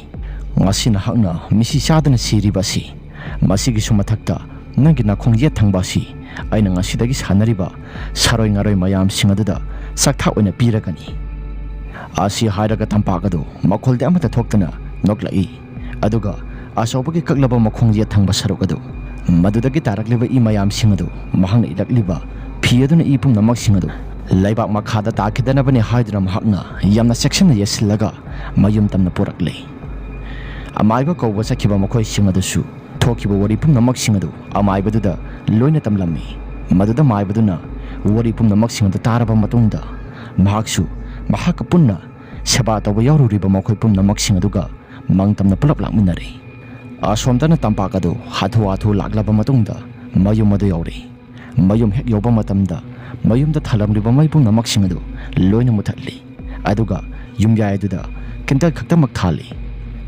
ꯉꯁꯤ ꯅꯍꯥꯛꯅ ꯃꯤꯁꯤ ꯆꯥꯗꯅ ꯁꯤꯔꯤꯕ ꯑꯁꯤ, ꯃꯁꯤꯒꯤꯁꯨ ꯃꯊꯛꯇ ꯅꯪꯒꯤ ꯅꯥꯈꯣꯡ ꯌꯦꯠ ꯊꯪꯕ ꯑꯁꯤ ꯑꯩꯅ ꯉꯁꯤꯗꯒꯤ ꯁꯥꯟꯅꯔꯤꯕ ꯁꯥꯔꯣꯏ ꯉꯥꯔꯣꯏ ꯃꯌꯥꯝꯁꯤꯡ ꯑꯗꯨꯗ ꯆꯥꯛꯊꯥꯛ ꯑꯣꯏꯅ ꯄꯤꯔꯒꯅꯤ"꯫ ꯑꯁꯤ ꯍꯥꯏꯔꯒ ꯇꯝꯄꯥꯛ ꯑꯗꯨ ꯃꯈꯣꯜꯗꯤ ꯑꯃꯠꯇ ꯊꯣꯛꯇꯅ ꯅꯣꯛꯂꯛꯏ꯫ ꯑꯗꯨꯒ ꯑꯆꯧꯕꯒꯤ ꯀꯛꯂꯕ ꯃꯈꯣꯡ ꯌꯦꯠ ꯊꯪꯕ ꯁꯔꯨꯛ ꯑꯗꯨ, ꯃꯗꯨꯗꯒꯤ ꯇꯥꯔꯛꯂꯤꯕ ꯏ ꯃꯌꯥꯝꯁꯤꯡ ꯑꯗꯨ, ꯃꯍꯥꯛꯅ ꯏꯠꯂꯛꯂꯤꯕ ꯐꯤ ꯑꯗꯨꯅ ꯏ ꯄꯨꯝꯅꯃꯛꯁꯤꯡ ꯑꯗꯨ ꯂꯩꯕꯥꯛ ꯃꯈꯥꯗ ꯇꯥꯈꯤꯗꯅꯕꯅꯤ ꯍꯥꯏꯗꯨꯅ ꯃꯍꯥꯛꯅ ꯌꯥꯝꯅ ꯆꯦꯛꯁꯤꯟꯅ ꯌꯦꯠꯁꯤꯜꯂꯒ ꯃꯌꯨꯝ ꯇꯝꯅ ꯄꯨꯔꯛꯂꯦ꯫ ꯑꯃꯥꯏꯕ ꯀꯧꯕ ꯆꯠꯈꯤꯕ ꯃꯈꯣꯏꯁꯤꯡ ꯑꯗꯨꯁꯨ ꯊꯣꯛꯈꯤꯕ ꯋꯥꯔꯤ ꯄꯨꯝꯅꯃꯛꯁꯤꯡ ꯑꯗꯨ ꯑꯃꯥꯏꯕꯗꯨꯗ ꯂꯣꯏꯅ ꯇꯝꯂꯝꯃꯤ꯫ ꯃꯗꯨꯗ ꯃꯥꯏꯕꯗꯨꯅ ꯋꯥꯔꯤ ꯄꯨꯝꯅꯃꯛꯁꯤꯡ ꯑꯗꯨ ꯇꯥꯔꯕ ꯃꯇꯨꯡꯗ, ꯃꯍꯥꯛꯁꯨ ꯃꯍꯥꯛꯀ ꯄꯨꯟꯅ ꯁꯦꯕꯥ ꯇꯧꯕ ꯌꯥꯎꯔꯨꯔꯤꯕ ꯃꯈꯣꯏ ꯄꯨꯝꯅꯃꯛꯁꯤꯡ ꯑꯗꯨꯒ ꯃꯪ ꯇꯝꯅ ꯄꯨꯂꯞ ꯂꯥꯛꯃꯤꯟꯅꯔꯦ꯫ ꯑꯁꯣꯝꯗꯅ ꯇꯝꯄꯥꯛ ꯑꯗꯨ ꯍꯥꯊꯨ ꯍꯥꯊꯨ ꯂꯥꯛꯂꯕ ꯃꯇꯨꯡꯗ ꯃꯌꯨꯝ ꯑꯗꯨ ꯌꯧꯔꯦ꯫ ꯃꯌꯨꯝ ꯍꯦꯛ ꯌꯧꯕ ꯃꯇꯝꯗ ꯃꯌꯨꯝꯗ ꯊꯥꯜꯂꯝꯂꯤꯕ ꯃꯩ ꯄꯨꯝꯅꯃꯛꯁꯤꯡ ꯑꯗꯨ ꯂꯣꯏꯅ ꯃꯨꯊꯠꯂꯤ꯫ ꯑꯗꯨꯒ ꯌꯨꯝꯌꯥꯏ ꯑꯗꯨꯗ ꯀꯦꯟꯗꯜ ꯈꯛꯇꯃꯛ ꯊꯥꯜꯂꯤ꯫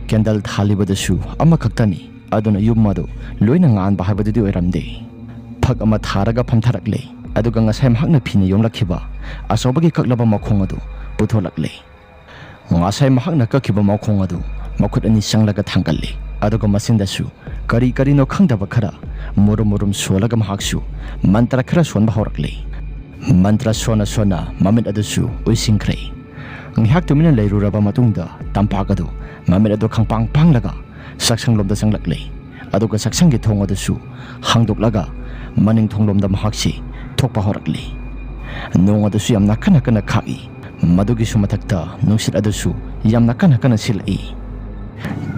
ꯀꯦꯟꯗꯜ ꯊꯥꯜꯂꯤꯕꯗꯨꯁꯨ ꯑꯃꯈꯛꯇꯅꯤ꯫ ꯑꯗꯨꯅ ꯌꯨꯝ ꯑꯗꯨ ꯂꯣꯏꯅ ꯉꯥꯟꯕ ꯍꯥꯏꯕꯗꯨꯗꯤ ꯑꯣꯏꯔꯝꯗꯦ꯫ ꯐꯛ ꯑꯃ ꯊꯥꯔꯒ ꯐꯝꯊꯔꯛꯂꯦ꯫ ꯑꯗꯨꯒ ꯉꯁꯥꯏ ꯃꯍꯥꯛꯅ ꯐꯤꯅ ꯌꯣꯝꯂꯛꯈꯤꯕ ꯑꯆꯧꯕꯒꯤ ꯀꯛꯂꯕ ꯃꯈꯣꯡ ꯑꯗꯨ ꯄꯨꯊꯣꯂꯛꯂꯦ꯫ ꯉꯁꯥꯏ ꯃꯍꯥꯛꯅ ꯀꯛꯈꯤꯕ ꯃꯈꯣꯡ ꯑꯗꯨ ꯃꯈꯨꯠ ꯑꯅꯤ ꯆꯪꯂꯒ ꯊꯥꯡꯒꯠꯂꯤ꯫ ꯑꯗꯨꯒ ꯃꯆꯤꯟꯗꯁꯨ ꯀꯔꯤ ꯀꯔꯤꯅꯣ ꯈꯪꯗꯕ ꯈꯔ ꯃꯨꯔꯨꯝ ꯃꯨꯔꯨꯝ ꯁꯣꯜꯂꯒ ꯃꯍꯥꯛꯁꯨ ꯃꯟꯇ꯭ꯔ ꯈꯔ ꯁꯣꯟꯕ ꯍꯧꯔꯛꯂꯤ꯫ ꯃꯟꯇ꯭ꯔ ꯁꯣꯟꯅ ꯁꯣꯟꯅ ꯃꯃꯤꯠ ꯑꯗꯨꯁꯨ ꯎꯏꯁꯤꯟꯈ꯭ꯔꯦ꯫ ꯉꯥꯏꯍꯥꯛ ꯇꯨꯃꯤꯟꯅ ꯂꯩꯔꯨꯔꯕ ꯃꯇꯨꯡꯗ ꯇꯝꯄꯥꯛ ꯑꯗꯨ ꯃꯃꯤꯠ ꯑꯗꯨ ꯈꯪꯄꯥꯡ ꯄꯥꯡꯂꯒ ꯆꯥꯛꯁꯪꯂꯣꯝꯗ ꯆꯪꯂꯛꯂꯦ꯫ ꯑꯗꯨꯒ ꯆꯥꯛꯁꯪꯒꯤ ꯊꯣꯡ ꯑꯗꯨꯁꯨ ꯍꯥꯡꯗꯣꯛꯂꯒ ꯃꯅꯤꯡ ꯊꯣꯡꯂꯣꯝꯗ ꯃꯍꯥꯛꯁꯤ ꯊꯣꯛꯄ ꯍꯧꯔꯛꯂꯦ꯫ ꯅꯣꯡ ꯑꯗꯨꯁꯨ ꯌꯥꯝꯅ ꯀꯟꯅ ꯀꯟꯅ ꯈꯥꯛꯏ꯫ ꯃꯗꯨꯒꯤꯁꯨ ꯃꯊꯛꯇ ꯅꯨꯡꯁꯤꯠ ꯑꯗꯨꯁꯨ ꯌꯥꯝꯅ ꯀꯟꯅ ꯀꯟꯅ ꯁꯤꯜꯂꯛꯏ꯫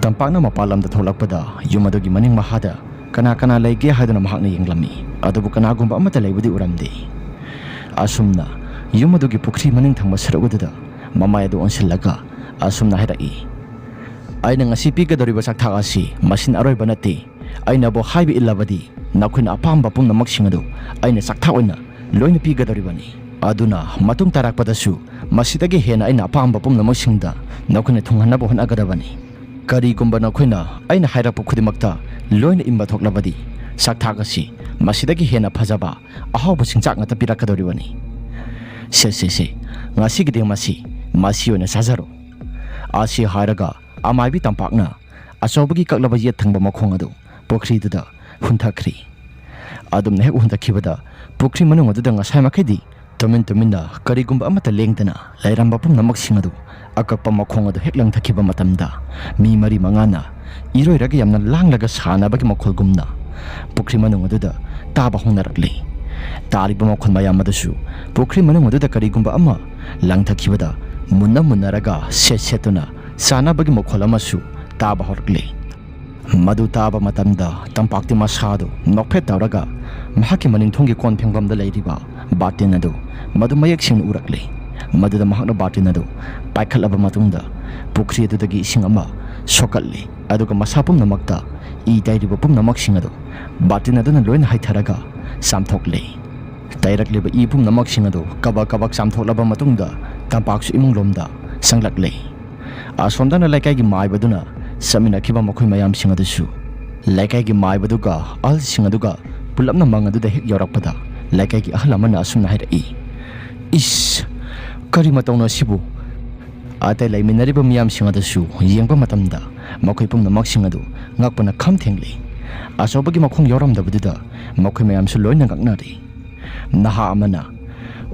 ꯇꯝꯄꯥꯛꯅ ꯃꯄꯥꯟ ꯂꯝꯗ ꯊꯣꯛꯂꯛꯄꯗ ꯌꯨꯝ ꯑꯗꯨꯒꯤ ꯃꯅꯤꯡ ꯃꯍꯥꯗ ꯀꯅꯥ ꯀꯅꯥ ꯂꯩꯒꯦ ꯍꯥꯏꯗꯨꯅ ꯃꯍꯥꯛꯅ ꯌꯦꯡꯂꯝꯃꯤ꯫ ꯑꯗꯨꯕꯨ ꯀꯅꯥꯒꯨꯝꯕ ꯑꯃꯠꯇ ꯂꯩꯕꯗꯤ ꯎꯔꯝꯗꯦ꯫ ꯑꯁꯨꯝꯅ ꯌꯨꯝ ꯑꯗꯨꯒꯤ ꯄꯨꯈ꯭ꯔꯤ ꯃꯅꯤꯡ ꯊꯪꯕ ꯁꯔꯨꯛ ꯑꯗꯨꯗ ꯃꯃꯥꯏ ꯑꯗꯨ ꯑꯣꯟꯁꯤꯜꯂꯒ ꯑꯁꯨꯝꯅ ꯍꯥꯏꯔꯛꯏ, "ꯑꯩꯅ ꯉꯁꯤ ꯄꯤꯒꯗꯧꯔꯤꯕ ꯆꯥꯛꯊꯥꯛ ꯑꯁꯤ ꯃꯁꯤꯅ ꯑꯔꯣꯏꯕ ꯅꯠꯇꯦ꯫ ꯑꯩꯅꯕꯨ ꯍꯥꯏꯕ ꯏꯜꯂꯕꯗꯤ ꯅꯈꯣꯏꯅ ꯑꯄꯥꯝꯕ ꯄꯨꯝꯅꯃꯛꯁꯤꯡ ꯑꯗꯨ ꯑꯩꯅ ꯆꯥꯛꯊꯥꯛ ꯑꯣꯏꯅ ꯂꯣꯏꯅ ꯄꯤꯒꯗꯧꯔꯤꯕꯅꯤ꯫ ꯑꯗꯨꯅ ꯃꯇꯨꯡ ꯇꯥꯔꯛꯄꯗꯁꯨ ꯃꯁꯤꯗꯒꯤ ꯍꯦꯟꯅ ꯑꯩꯅ ꯑꯄꯥꯝꯕ ꯄꯨꯝꯅꯃꯛꯁꯤꯡꯗ ꯅꯈꯣꯏꯅ ꯊꯨꯡꯍꯟꯅꯕ ꯍꯣꯠꯅꯒꯗꯕꯅꯤ꯫ ꯀꯔꯤꯒꯨꯝꯕ ꯅꯈꯣꯏꯅ ꯑꯩꯅ ꯍꯥꯏꯔꯛꯄ ꯈꯨꯗꯤꯡꯃꯛꯇ ꯂꯣꯏꯅ ꯏꯟꯕ ꯊꯣꯛꯂꯕꯗꯤ ꯆꯥꯛꯊꯥꯛ ꯑꯁꯤ ꯃꯁꯤꯗꯒꯤ ꯍꯦꯟꯅ ꯐꯖꯕ ꯑꯍꯥꯎꯕ ꯆꯤꯟꯖꯥꯛ ꯉꯥꯛꯇ ꯄꯤꯔꯛꯀꯗꯧꯔꯤꯕꯅꯤ꯫ ꯁꯦ, ꯁꯦ, ꯁꯦ, ꯉꯁꯤꯒꯤꯗꯤ ꯃꯁꯤ, ꯃꯁꯤ ꯑꯣꯏꯅ ꯆꯥꯖꯔꯣ"꯫ ꯑꯁꯤ ꯍꯥꯏꯔꯒ ꯑꯃꯥꯏꯕꯤ ꯇꯝꯄꯥꯛꯅ ꯑꯆꯧꯕꯒꯤ ꯀꯛꯂꯕ ꯌꯦꯠ ꯊꯪꯕ ꯃꯈꯣꯡ ꯑꯗꯨ ꯄꯨꯈ꯭ꯔꯤꯗꯨꯗ ꯍꯨꯟꯊꯈ꯭ꯔꯤ꯫ ꯑꯗꯨꯝꯅ ꯍꯦꯛ ꯍꯨꯟꯊꯈꯤꯕꯗ ꯄꯨꯈ꯭ꯔꯤ ꯃꯅꯨꯡ ꯑꯗꯨꯗ ꯉꯁꯥꯏ ꯃꯈꯩꯗꯤ ꯇꯨꯃꯤꯟ ꯇꯨꯃꯤꯟꯅ ꯀꯔꯤꯒꯨꯝꯕ ꯑꯃꯠꯇ ꯂꯦꯡꯗꯅ ꯂꯩꯔꯝꯕ ꯄꯨꯝꯅꯃꯛꯁꯤꯡ ꯑꯗꯨ ꯑꯀꯛꯄ ꯃꯈꯣꯡ ꯑꯗꯨ ꯍꯦꯛ ꯂꯪꯊꯈꯤꯕ ꯃꯇꯝꯗ ꯃꯤ ꯃꯔꯤ ꯃꯉꯥꯅ ꯏꯔꯣꯏꯔꯒ ꯌꯥꯝꯅ ꯂꯥꯡꯂꯒ ꯁꯥꯟꯅꯕꯒꯤ ꯃꯈꯣꯜꯒꯨꯝꯅ ꯄꯨꯈ꯭ꯔꯤ ꯃꯅꯨꯡ ꯑꯗꯨꯗ ꯇꯥꯕ ꯍꯧꯅꯔꯛꯂꯤ꯫ ꯇꯥꯔꯤꯕ ꯃꯈꯣꯜ ꯃꯌꯥꯝ ꯑꯗꯨꯁꯨ ꯄꯨꯈ꯭ꯔꯤ ꯃꯅꯨꯡ ꯑꯗꯨꯗ ꯀꯔꯤꯒꯨꯝꯕ ꯑꯃ ꯂꯪꯊꯈꯤꯕꯗ ꯃꯨꯟꯅ ꯃꯨꯟꯅꯔꯒ ꯁꯦꯠ ꯁꯦꯠꯇꯨꯅ ꯁꯥꯟꯅꯕꯒꯤ ꯃꯈꯣꯜ ꯑꯃꯁꯨ ꯇꯥꯕ ꯍꯧꯔꯛꯂꯤ꯫ ꯃꯗꯨ ꯇꯥꯕ ꯃꯇꯝꯗ ꯇꯝꯄꯥꯛꯇꯤ ꯃꯁꯥꯗꯨ ꯅꯣꯛꯐꯦꯠ ꯇꯧꯔꯒ ꯃꯍꯥꯛꯀꯤ ꯃꯅꯤꯡꯊꯣꯡꯒꯤ ꯀꯣꯟ ꯐꯦꯡꯐꯝꯗ ꯂꯩꯔꯤꯕ ꯕꯥꯔꯇꯤꯟ ꯑꯗꯨ ꯃꯗꯨ ꯃꯌꯦꯛ ꯁꯦꯡꯅ ꯎꯔꯛꯂꯦ꯫ ꯃꯗꯨꯗ ꯃꯍꯥꯛꯅ ꯕꯥꯔꯇꯤꯟ ꯑꯗꯨ ꯄꯥꯏꯈꯠꯂꯕ ꯃꯇꯨꯡꯗ ꯄꯨꯈ꯭ꯔꯤ ꯑꯗꯨꯗꯒꯤ ꯏꯁꯤꯡ ꯑꯃ ꯁꯣꯛꯀꯠꯂꯦ, ꯑꯗꯨꯒ ꯃꯁꯥ ꯄꯨꯝꯅꯃꯛꯇ ꯏ ꯇꯩꯔꯤꯕ ꯄꯨꯝꯅꯃꯛꯁꯤꯡ ꯑꯗꯨ ꯕꯥꯔꯇꯤꯟ ꯑꯗꯨꯅ ꯂꯣꯏꯅ ꯍꯩꯊꯔꯒ ꯆꯥꯝꯊꯣꯛꯂꯦ꯫ ꯇꯩꯔꯛꯂꯤꯕ ꯏ ꯄꯨꯝꯅꯃꯛꯁꯤꯡ ꯑꯗꯨ ꯀꯕꯛ ꯀꯕꯛ ꯆꯥꯝꯊꯣꯛꯂꯕ ꯃꯇꯨꯡꯗ ꯇꯝꯄꯥꯛꯁꯨ ꯏꯃꯨꯡꯂꯣꯝꯗ ꯆꯪꯂꯛꯂꯦ꯫ ꯑꯁꯣꯝꯗꯅ ꯂꯩꯀꯥꯏꯒꯤ ꯃꯥꯏꯕꯗꯨꯅ ꯆꯠꯃꯤꯟꯅꯈꯤꯕ ꯃꯈꯣꯏ ꯃꯌꯥꯝꯁꯤꯡ ꯑꯗꯨꯁꯨ ꯂꯩꯀꯥꯏꯒꯤ ꯃꯥꯏꯕꯗꯨꯒ ꯑꯍꯜꯁꯤꯡ ꯑꯗꯨꯒ ꯄꯨꯂꯞꯅ ꯃꯪ ꯑꯗꯨꯗ ꯍꯦꯛ ꯌꯧꯔꯛꯄꯗ ꯂꯩꯀꯥꯏꯒꯤ ꯑꯍꯜ ꯑꯃꯅ ꯑꯁꯨꯝꯅ ꯍꯥꯏꯔꯛꯏ, "ꯏꯁ, ꯀꯔꯤ ꯃꯇꯧꯅꯣ ꯑꯁꯤꯕꯨ?" ꯑꯇꯩ ꯂꯩꯃꯤꯟꯅꯔꯤꯕ ꯃꯤꯌꯥꯝꯁꯤꯡ ꯑꯗꯨꯁꯨ ꯌꯦꯡꯕ ꯃꯇꯝꯗ ꯃꯈꯣꯏ ꯄꯨꯝꯅꯃꯛꯁꯤꯡ ꯑꯗꯨ ꯉꯛꯄꯅ ꯈꯝ ꯊꯦꯡꯂꯤ꯫ ꯑꯆꯧꯕꯒꯤ ꯃꯈꯣꯡ ꯌꯥꯎꯔꯝꯗꯕꯗꯨꯗ ꯃꯈꯣꯏ ꯃꯌꯥꯝꯁꯨ ꯂꯣꯏꯅ ꯉꯛꯅꯔꯤ꯫ ꯅꯍꯥ ꯑꯃꯅ,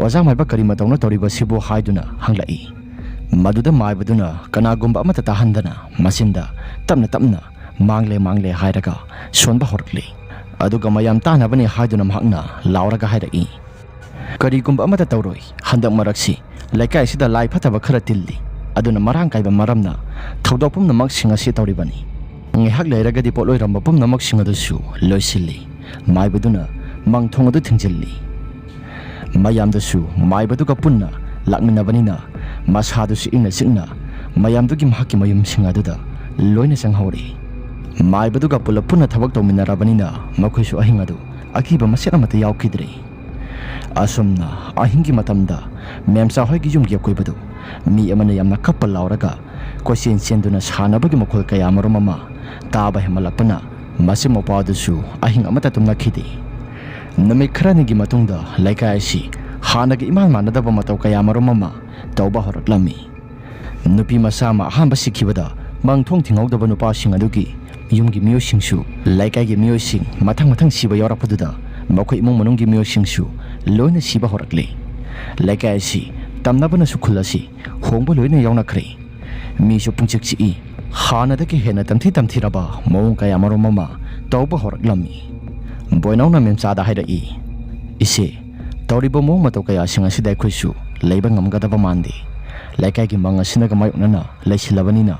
"ꯑꯣꯖꯥ ꯃꯥꯏꯕ, ꯀꯔꯤ ꯃꯇꯧꯅ ꯇꯧꯔꯤꯕꯁꯤꯕꯨ?" ꯍꯥꯏꯗꯨꯅ ꯍꯪꯂꯛꯏ꯫ ꯃꯗꯨꯗ ꯃꯥꯏꯕꯗꯨꯅ ꯀꯅꯥꯒꯨꯝꯕ ꯑꯃꯠꯇ ꯇꯥꯍꯟꯗꯅ ꯃꯆꯤꯟꯗ ꯇꯞꯅ ꯇꯞꯅ "ꯃꯥꯡꯂꯦ, ꯃꯥꯡꯂꯦ" ꯍꯥꯏꯔꯒ ꯁꯣꯟꯕ ꯍꯧꯔꯛꯂꯤ꯫ ꯑꯗꯨꯒ ꯃꯌꯥꯝ ꯇꯥꯅꯕꯅꯤ ꯍꯥꯏꯗꯨꯅ ꯃꯍꯥꯛꯅ ꯂꯥꯎꯔꯒ ꯍꯥꯏꯔꯛꯏ, "ꯀꯔꯤꯒꯨꯝꯕ ꯑꯃꯠꯇ ꯇꯧꯔꯣꯏ꯫ ꯍꯟꯗꯛ ꯃꯔꯛꯁꯤ ꯂꯩꯀꯥꯏ ꯑꯁꯤꯗ ꯂꯥꯏ ꯐꯠꯇꯕ ꯈꯔ ꯇꯤꯜꯂꯤ꯫ ꯑꯗꯨꯅ ꯃꯔꯥꯡ ꯀꯥꯏꯕ ꯃꯔꯝꯅ ꯊꯧꯗꯣꯛ ꯄꯨꯝꯅꯃꯛꯁꯤꯡ ꯑꯁꯤ ꯇꯧꯔꯤꯕꯅꯤ꯫ ꯉꯥꯏꯍꯥꯛ ꯂꯩꯔꯒꯗꯤ ꯄꯣꯠꯂꯣꯏꯔꯝꯕ ꯄꯨꯝꯅꯃꯛꯁꯤꯡ ꯑꯗꯨꯁꯨ ꯂꯣꯏꯁꯤꯜꯂꯤ"꯫ ꯃꯥꯏꯕꯗꯨꯅ ꯃꯪꯊꯣꯡ ꯑꯗꯨ ꯊꯤꯡꯖꯤꯜꯂꯤ꯫ ꯃꯌꯥꯝꯗꯨꯁꯨ ꯃꯥꯏꯕꯗꯨꯒ ꯄꯨꯟꯅ ꯂꯥꯛꯃꯤꯟꯅꯕꯅꯤꯅ ꯃꯁꯥꯗꯨꯁꯨ ꯏꯪꯅ ꯆꯤꯛꯅ ꯃꯌꯥꯝꯗꯨꯒꯤ ꯃꯍꯥꯛꯀꯤ ꯃꯌꯨꯝꯁꯤꯡ ꯑꯗꯨꯗ ꯂꯣꯏꯅ ꯆꯪꯍꯧꯔꯤ꯫ ꯃꯥꯏꯕꯗꯨꯒ ꯄꯨꯂꯞ ꯄꯨꯟꯅ ꯊꯕꯛ ꯇꯧꯃꯤꯟꯅꯔꯕꯅꯤꯅ ꯃꯈꯣꯏꯁꯨ ꯑꯍꯤꯡ ꯑꯗꯨ ꯑꯀꯤꯕ ꯃꯆꯦꯠ ꯑꯃꯠꯇ ꯌꯥꯎꯈꯤꯗ꯭ꯔꯦ꯫ ꯑꯁꯨꯝꯅ ꯑꯍꯤꯡꯒꯤ ꯃꯇꯝꯗ ꯃꯦꯝꯆꯥ ꯍꯣꯏꯒꯤ ꯌꯨꯝꯒꯤ ꯑꯀꯣꯏꯕꯗꯨ ꯃꯤ ꯑꯃꯅ ꯌꯥꯝꯅ ꯀꯞꯄ ꯂꯥꯎꯔꯒ ꯀꯣꯏꯆꯦꯟ ꯆꯦꯟꯗꯨꯅ ꯁꯥꯟꯅꯕꯒꯤ ꯃꯈꯣꯜ ꯀꯌꯥ ꯃꯔꯨꯝ ꯑꯃ ꯇꯥꯕ ꯍꯦꯟꯃꯜꯂꯛꯄꯅ ꯃꯆꯤꯟ ꯃꯧꯄꯥ ꯑꯗꯨꯁꯨ ꯑꯍꯤꯡ ꯑꯃꯠꯇ ꯇꯨꯝꯂꯛꯈꯤꯗꯦ꯫ ꯅꯨꯃꯤꯠ ꯈꯔꯅꯤꯒꯤ ꯃꯇꯨꯡꯗ ꯂꯩꯀꯥꯏ ꯑꯁꯤ ꯍꯥꯟꯅꯒ ꯏꯃꯥꯟ ꯃꯥꯟꯅꯗꯕ ꯃꯇꯧ ꯀꯌꯥ ꯃꯔꯨꯝ ꯑꯃ ꯇꯧꯕ ꯍꯧꯔꯛꯂꯝꯃꯤ꯫ ꯅꯨꯄꯤ ꯃꯆꯥ ꯑꯃ ꯑꯍꯥꯟꯕ ꯁꯤꯈꯤꯕꯗ ꯃꯪꯊꯣꯡ ꯊꯤꯡꯍꯧꯗꯕ ꯅꯨꯄꯥꯁꯤꯡ ꯑꯗꯨꯒꯤ ꯌꯨꯝꯒꯤ ꯃꯤꯑꯣꯏꯁꯤꯡꯁꯨ ꯂꯩꯀꯥꯏꯒꯤ ꯃꯤꯑꯣꯏꯁꯤꯡ ꯃꯊꯪ ꯃꯊꯪ ꯁꯤꯕ ꯌꯥꯎꯔꯛꯄꯗꯨꯗ ꯃꯈꯣꯏ ꯏꯃꯨꯡ ꯃꯅꯨꯡꯒꯤ ꯃꯤꯑꯣꯏꯁꯤꯡꯁꯨ ꯂꯣꯏꯅ ꯁꯤꯕ ꯍꯧꯔꯛꯂꯦ꯫ ꯂꯩꯀꯥꯏ ꯑꯁꯤ ꯇꯝꯅꯕꯅꯁꯨ ꯈꯨꯜ ꯑꯁꯤ ꯍꯣꯡꯕ ꯂꯣꯏꯅ ꯌꯥꯎꯅꯈ꯭ꯔꯦ꯫ ꯃꯤꯁꯨ ꯄꯨꯡꯆꯤꯛ ꯆꯤꯛꯏ꯫ ꯍꯥꯟꯅꯗꯒꯤ ꯍꯦꯟꯅ ꯇꯝꯊꯤ ꯇꯝꯊꯤꯔꯕ ꯃꯑꯣꯡ ꯀꯌꯥ ꯃꯔꯨꯝ ꯑꯃ ꯇꯧꯕ ꯍꯧꯔꯛꯂꯝꯃꯤ꯫ ꯕꯣꯏꯅꯥꯎꯅ ꯃꯦꯝꯆꯥꯗ ꯍꯥꯏꯔꯛꯏ, "ꯏꯆꯦ, ꯇꯧꯔꯤꯕ ꯃꯑꯣꯡ ꯃꯇꯧ ꯀꯌꯥꯁꯤꯡ ꯑꯁꯤꯗ ꯑꯩꯈꯣꯏꯁꯨ ꯂꯩꯕ ꯉꯝꯒꯗꯕ ꯃꯥꯟꯗꯦ꯫ ꯂꯩꯀꯥꯏꯒꯤ ꯃꯪ ꯑꯁꯤꯅꯒ ꯃꯥꯌꯣꯛꯅꯅ ꯂꯩꯁꯤꯜꯂꯕꯅꯤꯅ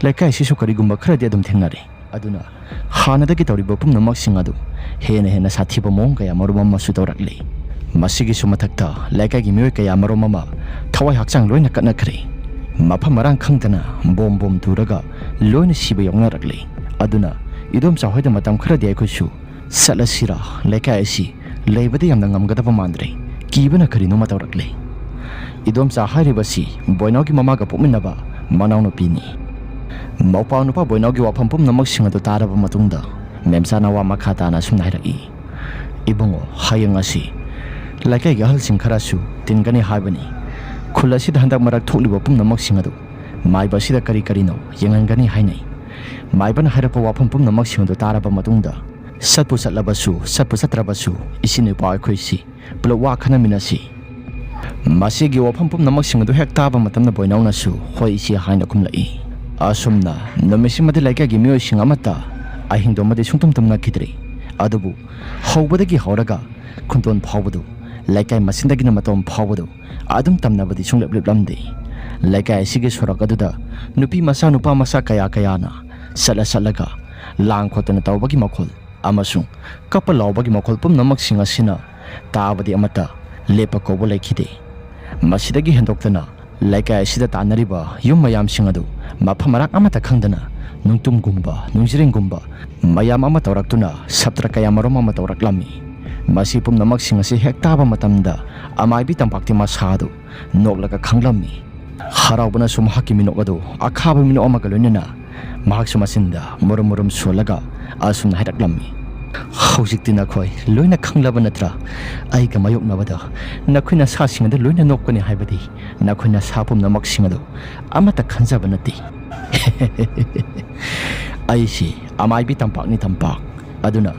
ꯂꯩꯀꯥꯏ ꯑꯁꯤꯁꯨ ꯀꯔꯤꯒꯨꯝꯕ ꯈꯔꯗꯤ ꯑꯗꯨꯝ ꯊꯦꯡꯅꯔꯦ꯫ ꯑꯗꯨꯅ ꯍꯥꯟꯅꯗꯒꯤ ꯇꯧꯔꯤꯕ ꯄꯨꯝꯅꯃꯛꯁꯤꯡ ꯑꯗꯨ ꯍꯦꯟꯅ ꯍꯦꯟꯅ ꯁꯥꯊꯤꯕ ꯃꯑꯣꯡ ꯀꯌꯥ ꯃꯔꯨꯝ ꯑꯃꯁꯨ ꯇꯧꯔꯛꯂꯤ꯫ ꯃꯁꯤꯒꯤꯁꯨ ꯃꯊꯛꯇ ꯂꯩꯀꯥꯏꯒꯤ ꯃꯤꯑꯣꯏ ꯀꯌꯥ ꯃꯔꯨꯝ ꯑꯃ ꯊꯋꯥꯏ ꯍꯛꯆꯥꯡ ꯂꯣꯏꯅ ꯀꯠꯅꯈ꯭ꯔꯦ꯫ ꯃꯐꯝ ꯃꯔꯥꯡ ꯈꯪꯗꯅ ꯕꯣꯝ ꯕꯣꯝ ꯇꯨꯔꯒ ꯂꯣꯏꯅ ꯁꯤꯕ ꯌꯥꯎꯅꯔꯛꯂꯤ꯫ ꯑꯗꯨꯅ ꯏꯗꯣꯝꯆꯥ ꯍꯣꯏꯗ ꯃꯇꯝ ꯈꯔꯗꯤ ꯑꯩꯈꯣꯏꯁꯨ ꯆꯠꯂꯁꯤꯔꯥ? ꯂꯩꯀꯥꯏ ꯑꯁꯤ ꯂꯩꯕꯗ ꯌꯥꯝꯅ ꯉꯝꯒꯗꯕ ꯃꯥꯟꯗ꯭ꯔꯦ꯫ ꯀꯤꯕꯅ ꯀꯔꯤꯅꯣꯃ ꯇꯧꯔꯛꯂꯦ"꯫ ꯏꯗꯣꯝꯆꯥ ꯍꯥꯏꯔꯤꯕꯁꯤ ꯕꯣꯏꯅꯥꯎꯒꯤ ꯃꯃꯥꯒ ꯄꯣꯛꯃꯤꯟꯅꯕ ꯃꯅꯥꯎꯅꯨꯄꯤꯅꯤ꯫ ꯃꯧꯄꯥ ꯅꯨꯄꯥ ꯕꯣꯏꯅꯥꯎꯒꯤ ꯋꯥꯐꯝ ꯄꯨꯝꯅꯃꯛꯁꯤꯡ ꯑꯗꯨ ꯇꯥꯔꯕ ꯃꯇꯨꯡꯗ ꯃꯦꯝꯆꯥꯅ ꯋꯥ ꯃꯈꯥ ꯇꯥꯅ ꯑꯁꯨꯝꯅ ꯍꯥꯏꯔꯛꯏ, "ꯏꯕꯨꯡꯉꯣ, ꯍꯌꯦꯡ ꯑꯁꯤ ꯂꯩꯀꯥꯏꯒꯤ ꯑꯍꯜꯁꯤꯡ ꯈꯔꯁꯨ ꯇꯤꯟꯒꯅꯤ ꯍꯥꯏꯕꯅꯤ꯫ ꯈꯨꯜ ꯑꯁꯤꯗ ꯍꯟꯗꯛ ꯃꯔꯛ ꯊꯣꯛꯂꯤꯕ ꯄꯨꯝꯅꯃꯛꯁꯤꯡ ꯑꯗꯨ ꯃꯥꯏꯕ ꯑꯁꯤꯗ ꯀꯔꯤ ꯀꯔꯤꯅꯣ ꯌꯦꯡꯍꯟꯒꯅꯤ ꯍꯥꯏꯅꯩ꯫ ꯃꯥꯏꯕꯅ ꯍꯥꯏꯔꯛꯄ ꯋꯥꯐꯝ ꯄꯨꯝꯅꯃꯛꯁꯤꯡ ꯑꯗꯨ ꯇꯥꯔꯕ ꯃꯇꯨꯡꯗ ꯆꯠꯄꯨ ꯆꯠꯂꯕꯁꯨ, ꯆꯠꯄꯨ ꯆꯠꯇ꯭ꯔꯕꯁꯨ, ꯏꯆꯤꯟ ꯏꯄ꯭ꯋꯥ ꯑꯩꯈꯣꯏꯁꯤ ꯄꯨꯂꯞ ꯋꯥ ꯈꯟꯅꯃꯤꯟꯅꯁꯤ"꯫ ꯃꯁꯤꯒꯤ ꯋꯥꯐꯝ ꯄꯨꯝꯅꯃꯛꯁꯤꯡ ꯑꯗꯨ ꯍꯦꯛ ꯇꯥꯕ ꯃꯇꯝꯗ ꯕꯣꯏꯅꯥꯎꯅꯁꯨ "ꯍꯣꯏ, ꯏꯆꯦ" ꯍꯥꯏꯅ ꯈꯨꯝꯂꯛꯏ꯫ ꯑꯁꯨꯝꯅ ꯅꯨꯃꯤꯠꯁꯤꯃꯗꯤ ꯂꯩꯀꯥꯏꯒꯤ ꯃꯤꯑꯣꯏꯁꯤꯡ ꯑꯃꯠꯇ ꯑꯍꯤꯡꯗꯨꯃꯗꯤ ꯁꯨꯡꯇꯨꯝ ꯇꯨꯝꯅꯈꯤꯗ꯭ꯔꯤ꯫ ꯑꯗꯨꯕꯨ ꯍꯧꯕꯗꯒꯤ ꯍꯧꯔꯒ ꯈꯨꯟꯗꯣꯟ ꯐꯥꯎꯕꯗꯨ, ꯂꯩꯀꯥꯏ ꯃꯆꯤꯟꯗꯒꯤꯅ ꯃꯇꯣꯟ ꯐꯥꯎꯕꯗꯨ ꯑꯗꯨꯝ ꯇꯝꯅꯕꯗꯤ ꯁꯨꯡꯂꯦꯞ ꯂꯦꯞꯂꯝꯗꯦ꯫ ꯂꯩꯀꯥꯏ ꯑꯁꯤꯒꯤ ꯁꯣꯔꯣꯛ ꯑꯗꯨꯗ ꯅꯨꯄꯤ ꯃꯆꯥ, ꯅꯨꯄꯥ ꯃꯆꯥ ꯀꯌꯥ ꯀꯌꯥꯅ ꯆꯠꯂ ꯆꯠꯂꯒ ꯂꯥꯡ ꯈꯣꯠꯇꯅ ꯇꯧꯕꯒꯤ ꯃꯈꯣꯜ ꯑꯃꯁꯨꯡ ꯀꯞꯄ ꯂꯥꯎꯕꯒꯤ ꯃꯈꯣꯜ ꯄꯨꯝꯅꯃꯛꯁꯤꯡ ꯑꯁꯤꯅ ꯇꯥꯕꯗꯤ ꯑꯃꯠꯇ ꯂꯦꯞꯄ ꯀꯧꯕ ꯂꯩꯈꯤꯗꯦ꯫ ꯃꯁꯤꯗꯒꯤ ꯍꯦꯟꯗꯣꯛꯇꯅ ꯂꯩꯀꯥꯏ ꯑꯁꯤꯗ ꯇꯥꯟꯅꯔꯤꯕ ꯌꯨꯝ ꯃꯌꯥꯝꯁꯤꯡ ꯑꯗꯨ ꯃꯐꯝ ꯃꯔꯥꯡ ꯑꯃꯠꯇ ꯈꯪꯗꯅ ꯅꯨꯡꯇꯨꯝꯒꯨꯝꯕ, ꯅꯨꯡꯖꯤꯔꯤꯡꯒꯨꯝꯕ ꯃꯌꯥꯝ ꯑꯃ ꯇꯧꯔꯛꯇꯨꯅ ꯁꯞꯇ꯭ꯔ ꯀꯌꯥ ꯃꯔꯨꯝ ꯑꯃ ꯇꯧꯔꯛꯂꯝꯃꯤ꯫ ꯃꯁꯤ ꯄꯨꯝꯅꯃꯛꯁꯤꯡ ꯑꯁꯤ ꯍꯦꯛ ꯇꯥꯕ ꯃꯇꯝꯗ ꯑꯃꯥꯏꯕꯤ ꯇꯝꯄꯥꯛꯇꯤ ꯃꯁꯥ ꯑꯗꯨ ꯅꯣꯛꯂꯒ ꯈꯪꯂꯝꯃꯤ꯫ ꯍꯔꯥꯎꯕꯅꯁꯨ ꯃꯍꯥꯛꯀꯤ ꯃꯤꯅꯣꯛ ꯑꯗꯨ ꯑꯈꯥꯕ ꯃꯤꯅꯣꯛ ꯑꯃꯒ ꯂꯣꯏꯅꯅ ꯃꯍꯥꯛꯁꯨ ꯃꯆꯤꯟꯗ ꯃꯨꯔꯨꯝ ꯃꯨꯔꯨꯝ ꯁꯣꯜꯂꯒ ꯑꯁꯨꯝꯅ ꯍꯥꯏꯔꯛꯂꯝꯃꯤ: "ꯍꯧꯖꯤꯛꯇꯤ ꯅꯈꯣꯏ ꯂꯣꯏꯅ ꯈꯪꯂꯕ ꯅꯠꯇ꯭ꯔꯥ? ꯑꯩꯒ ꯃꯥꯌꯣꯛꯅꯕꯗ ꯅꯈꯣꯏꯅ ꯁꯥꯁꯤꯡ ꯑꯗꯨ ꯂꯣꯏꯅ ꯅꯣꯛꯀꯅꯤ ꯍꯥꯏꯕꯗꯤ ꯅꯈꯣꯏꯅ ꯁꯥ ꯄꯨꯝꯅꯃꯛꯁꯤꯡ ꯑꯗꯨ ꯑꯃꯠꯇ ꯈꯟꯖꯕ ꯅꯠꯇꯦ꯫" "ꯑꯩꯁꯤ ꯑꯃꯥꯏꯕꯤ ꯇꯝꯄꯥꯛꯅꯤ ꯇꯝꯄꯥꯛ꯫ ꯑꯗꯨꯅ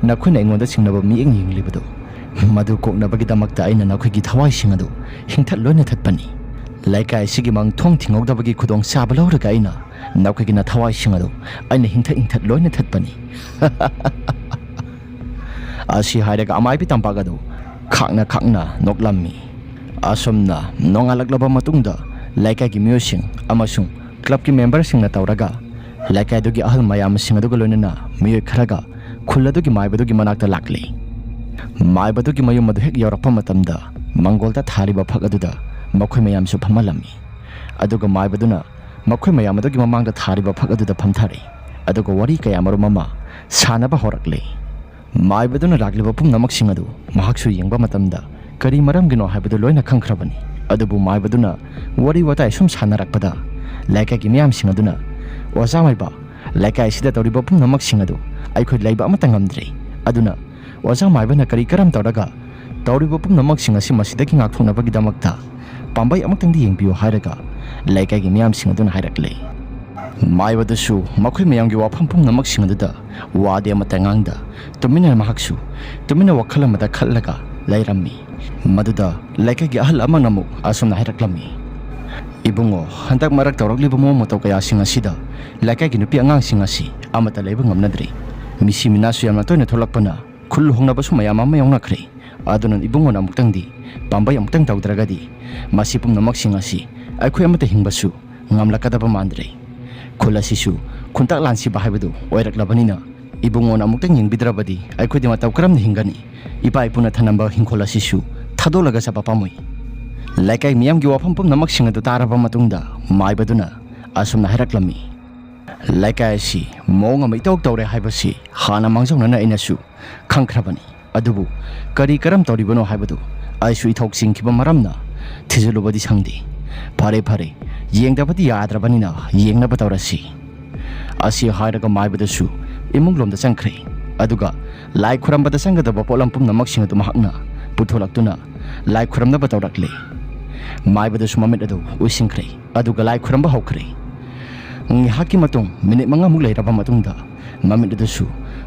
ꯅꯈꯣꯏꯅ ꯑꯩꯉꯣꯟꯗ ꯆꯤꯡꯅꯕ ꯃꯤꯠꯌꯦꯡ ꯌꯦꯡꯂꯤꯕꯗꯨ, ꯃꯗꯨ ꯀꯣꯛꯅꯕꯒꯤꯗꯃꯛꯇ ꯑꯩꯅ ꯅꯈꯣꯏꯒꯤ ꯊꯋꯥꯏꯁꯤꯡ ꯑꯗꯨ ꯍꯤꯡꯊꯠ ꯂꯣꯏꯅ ꯊꯠꯄꯅꯤ꯫ ꯂꯩꯀꯥꯏ ꯑꯁꯤꯒꯤ ꯃꯥꯡ ꯊꯣꯡ ꯊꯤꯡꯍꯧꯗꯕꯒꯤ ꯈꯨꯗꯣꯡꯆꯥꯕ ꯂꯧꯔꯒ ꯑꯩꯅ ꯅꯈꯣꯏꯒꯤ ꯅꯊꯋꯥꯏꯁꯤꯡ ꯑꯗꯨ ꯑꯩꯅ ꯍꯤꯡꯊꯠ ꯍꯤꯡꯊꯠ ꯂꯣꯏꯅ ꯊꯠꯄꯅꯤ꯫" ꯑꯁꯤ ꯍꯥꯏꯔꯒ ꯑꯃꯥꯏꯕꯤ ꯇꯝꯄꯥꯛ ꯑꯗꯨ ꯈꯥꯛꯅ ꯈꯥꯛꯅ ꯅꯣꯛꯂꯝꯃꯤ꯫ ꯑꯁꯨꯝꯅ ꯅꯣꯡꯉꯥꯜꯂꯛꯂꯕ ꯃꯇꯨꯡꯗ ꯂꯩꯀꯥꯏꯒꯤ ꯃꯤꯑꯣꯏꯁꯤꯡ ꯑꯃꯁꯨꯡ ꯀ꯭ꯂꯕꯀꯤ ꯃꯦꯝꯕꯔꯁꯤꯡꯅ ꯇꯧꯔꯒ ꯂꯩꯀꯥꯏꯗꯨꯒꯤ ꯑꯍꯜ ꯃꯌꯥꯝꯁꯤꯡ ꯑꯗꯨꯒ ꯂꯣꯏꯅꯅ ꯃꯤꯑꯣꯏ ꯈꯔꯒ ꯈꯨꯜ ꯑꯗꯨꯒꯤ ꯃꯥꯏꯕꯗꯨꯒꯤ ꯃꯅꯥꯛꯇ ꯂꯥꯛꯂꯤ꯫ ꯃꯥꯏꯕꯗꯨꯒꯤ ꯃꯌꯨꯝ ꯑꯗꯨ ꯍꯦꯛ ꯌꯧꯔꯛꯄ ꯃꯇꯝꯗ ꯃꯪꯒꯣꯜꯗ ꯊꯥꯔꯤꯕ ꯐꯛ ꯑꯗꯨꯗ ꯃꯈꯣꯏ ꯃꯌꯥꯝꯁꯨ ꯐꯝꯍꯜꯂꯝꯃꯤ꯫ ꯑꯗꯨꯒ ꯃꯥꯏꯕꯗꯨꯅ ꯃꯈꯣꯏ ꯃꯌꯥꯝ ꯑꯗꯨꯒꯤ ꯃꯃꯥꯡꯗ ꯊꯥꯔꯤꯕ ꯐꯛ ꯑꯗꯨꯗ ꯐꯝꯊꯔꯦ꯫ ꯑꯗꯨꯒ ꯋꯥꯔꯤ ꯀꯌꯥ ꯃꯔꯨꯝ ꯑꯃ ꯁꯥꯟꯅꯕ ꯍꯧꯔꯛꯂꯦ꯫ ꯃꯥꯏꯕꯗꯨꯅ ꯂꯥꯛꯂꯤꯕ ꯄꯨꯝꯅꯃꯛꯁꯤꯡ ꯑꯗꯨ ꯃꯍꯥꯛꯁꯨ ꯌꯦꯡꯕ ꯃꯇꯝꯗ ꯀꯔꯤ ꯃꯔꯝꯒꯤꯅꯣ ꯍꯥꯏꯕꯗꯨ ꯂꯣꯏꯅ ꯈꯪꯈ꯭ꯔꯕꯅꯤ꯫ ꯑꯗꯨꯕꯨ ꯃꯥꯏꯕꯗꯨꯅ ꯋꯥꯔꯤ ꯋꯥꯇꯥꯏ ꯁꯨꯝ ꯁꯥꯟꯅꯔꯛꯄꯗ ꯂꯩꯀꯥꯏꯒꯤ ꯃꯤꯌꯥꯝꯁꯤꯡ ꯑꯗꯨꯅ, "ꯑꯣꯖꯥ ꯃꯥꯏꯕ, ꯂꯩꯀꯥꯏ ꯑꯁꯤꯗ ꯇꯧꯔꯤꯕ ꯄꯨꯝꯅꯃꯛꯁꯤꯡ ꯑꯗꯨ ꯑꯩꯈꯣꯏ ꯂꯩꯕ ꯑꯃꯠꯇ ꯉꯝꯗ꯭ꯔꯦ꯫ ꯑꯗꯨꯅ ꯑꯣꯖꯥ ꯃꯥꯏꯕꯅ ꯀꯔꯤ ꯀꯔꯝ ꯇꯧꯔꯒ ꯇꯧꯔꯤꯕ ꯄꯨꯝꯅꯃꯛꯁꯤꯡ ꯑꯁꯤ ꯃꯁꯤꯗꯒꯤ ꯉꯥꯛꯊꯣꯛꯅꯕꯒꯤꯗꯃꯛꯇ ꯄꯥꯝꯕꯩ ꯑꯃꯛꯇꯪꯗꯤ ꯌꯦꯡꯕꯤꯌꯨ" ꯍꯥꯏꯔꯒ ꯂꯩꯀꯥꯏꯒꯤ ꯃꯤꯌꯥꯝꯁꯤꯡ ꯑꯗꯨꯅ ꯍꯥꯏꯔꯛꯂꯦ꯫ ꯃꯥꯏꯕꯗꯨꯁꯨ ꯃꯈꯣꯏ ꯃꯌꯥꯝꯒꯤ ꯋꯥꯐꯝ ꯄꯨꯝꯅꯃꯛꯁꯤꯡ ꯑꯗꯨꯗ ꯋꯥꯗꯤ ꯑꯃꯠꯇ ꯉꯥꯡꯗ ꯇꯨꯃꯤꯟꯅ ꯃꯍꯥꯛꯁꯨ ꯇꯨꯃꯤꯟꯅ ꯋꯥꯈꯜ ꯑꯃꯗ ꯈꯜꯂꯒ ꯂꯩꯔꯝꯃꯤ꯫ ꯃꯗꯨꯗ ꯂꯩꯀꯥꯏꯒꯤ ꯑꯍꯜ ꯑꯃꯅ ꯑꯃꯨꯛ ꯑꯁꯨꯝꯅ ꯍꯥꯏꯔꯛꯂꯝꯃꯤ, "ꯏꯕꯨꯡꯉꯣ, ꯍꯟꯗꯛ ꯃꯔꯛ ꯇꯧꯔꯛꯂꯤꯕ ꯃꯑꯣꯡ ꯃꯇꯧ ꯀꯌꯥꯁꯤꯡ ꯑꯁꯤꯗ ꯂꯩꯀꯥꯏꯒꯤ ꯅꯨꯄꯤ ꯑꯉꯥꯡꯁꯤꯡ ꯑꯁꯤ ꯑꯃꯠꯇ ꯂꯩꯕ ꯉꯝꯅꯗ꯭ꯔꯤ꯫ ꯃꯤꯁꯤ ꯃꯤꯅꯥꯁꯨ ꯌꯥꯝꯅ ꯇꯣꯏꯅ ꯊꯣꯛꯂꯛꯄꯅ ꯈꯨꯜ ꯍꯣꯡꯅꯕꯁꯨ ꯃꯌꯥꯝ ꯑꯃ ꯌꯥꯎꯅꯈ꯭ꯔꯦ꯫ ꯑꯗꯨꯅ ꯏꯕꯨꯡꯉꯣꯅ ꯑꯃꯨꯛꯇꯪꯗꯤ ꯄꯥꯝꯕꯩ ꯑꯃꯨꯛꯇꯪ ꯇꯧꯗ꯭ꯔꯒꯗꯤ ꯃꯁꯤ ꯄꯨꯝꯅꯃꯛꯁꯤꯡ ꯑꯁꯤ ꯑꯩꯈꯣꯏ ꯑꯃꯠꯇ ꯍꯤꯡꯕꯁꯨ ꯉꯝꯂꯛꯀꯗꯕ ꯃꯥꯟꯗ꯭ꯔꯦ꯫ ꯈꯨꯜ ꯑꯁꯤꯁꯨ ꯈꯨꯟꯇꯥꯛ ꯂꯥꯟꯁꯤꯕ ꯍꯥꯏꯕꯗꯨ ꯑꯣꯏꯔꯛꯂꯕꯅꯤꯅ ꯏꯕꯨꯡꯉꯣꯅ ꯑꯃꯨꯛꯇꯪ ꯌꯦꯡꯕꯤꯗ꯭ꯔꯕꯗꯤ ꯑꯩꯈꯣꯏꯗꯤ ꯃꯇꯧ ꯀꯔꯝꯅ ꯍꯤꯡꯒꯅꯤ? ꯏꯄꯥ ꯏꯄꯨꯅ ꯊꯅꯝꯕ ꯍꯤꯡꯈꯣꯜ ꯑꯁꯤꯁꯨ ꯊꯥꯗꯣꯛꯂꯒ ꯆꯠꯄ ꯄꯥꯝꯃꯨꯏ꯫" ꯂꯩꯀꯥꯏ ꯃꯤꯌꯥꯝꯒꯤ ꯋꯥꯐꯝ ꯄꯨꯝꯅꯃꯛꯁꯤꯡ ꯑꯗꯨ ꯇꯥꯔꯕ ꯃꯇꯨꯡꯗ ꯃꯥꯏꯕꯗꯨꯅ ꯑꯁꯨꯝꯅ ꯍꯥꯏꯔꯛꯂꯝꯃꯤ, "ꯂꯩꯀꯥꯏ ꯑꯁꯤ ꯃꯑꯣꯡ ꯑꯃ ꯏꯇꯧ ꯇꯧꯔꯦ ꯍꯥꯏꯕꯁꯤ ꯍꯥꯟꯅ ꯃꯥꯡꯖꯧꯅꯅ ꯑꯩꯅꯁꯨ ꯈꯪꯈ꯭ꯔꯕꯅꯤ꯫ ꯑꯗꯨꯕꯨ ꯀꯔꯤ ꯀꯔꯝ ꯇꯧꯔꯤꯕꯅꯣ ꯍꯥꯏꯕꯗꯨ ꯑꯩꯁꯨ ꯏꯊꯧ ꯆꯤꯟꯈꯤꯕ ꯃꯔꯝꯅ ꯊꯤꯖꯤꯜꯂꯨꯕꯗꯤ ꯁꯪꯗꯦ꯫ ꯐꯔꯦ, ꯐꯔꯦ, ꯌꯦꯡꯗꯕꯗꯤ ꯌꯥꯗ꯭ꯔꯕꯅꯤꯅ ꯌꯦꯡꯅꯕ ꯇꯧꯔꯁꯤ꯫" ꯑꯁꯤ ꯍꯥꯏꯔꯒ ꯃꯥꯏꯕꯗꯨꯁꯨ ꯏꯃꯨꯡ ꯂꯣꯝꯗ ꯆꯪꯈ꯭ꯔꯦ꯫ ꯑꯗꯨꯒ ꯂꯥꯏ ꯈꯨꯔꯝꯕꯗ ꯆꯪꯒꯗꯕ ꯄꯣꯠꯂꯝ ꯄꯨꯝꯅꯃꯛꯁꯤꯡ ꯑꯗꯨ ꯃꯍꯥꯛꯅ ꯄꯨꯊꯣꯛꯂꯛꯇꯨꯅ ꯂꯥꯏ ꯈꯨꯔꯝꯅꯕ ꯇꯧꯔꯛꯂꯦ꯫ ꯃꯥꯏꯕꯗꯨꯁꯨ ꯃꯃꯤꯠ ꯑꯗꯨ ꯎꯏꯁꯤꯟꯈ꯭ꯔꯦ꯫ ꯑꯗꯨꯒ ꯂꯥꯏ ꯈꯨꯔꯝꯕ ꯍꯧꯈ꯭ꯔꯦ꯫ ꯉꯥꯏꯍꯥꯛꯀꯤ ꯃꯇꯨꯡ, ꯃꯤꯅꯤꯠ ꯃꯉꯥꯃꯨꯛ ꯂꯩꯔꯕ ꯃꯇꯨꯡꯗ, ꯃꯃꯤꯠ ꯑꯗꯨꯁꯨ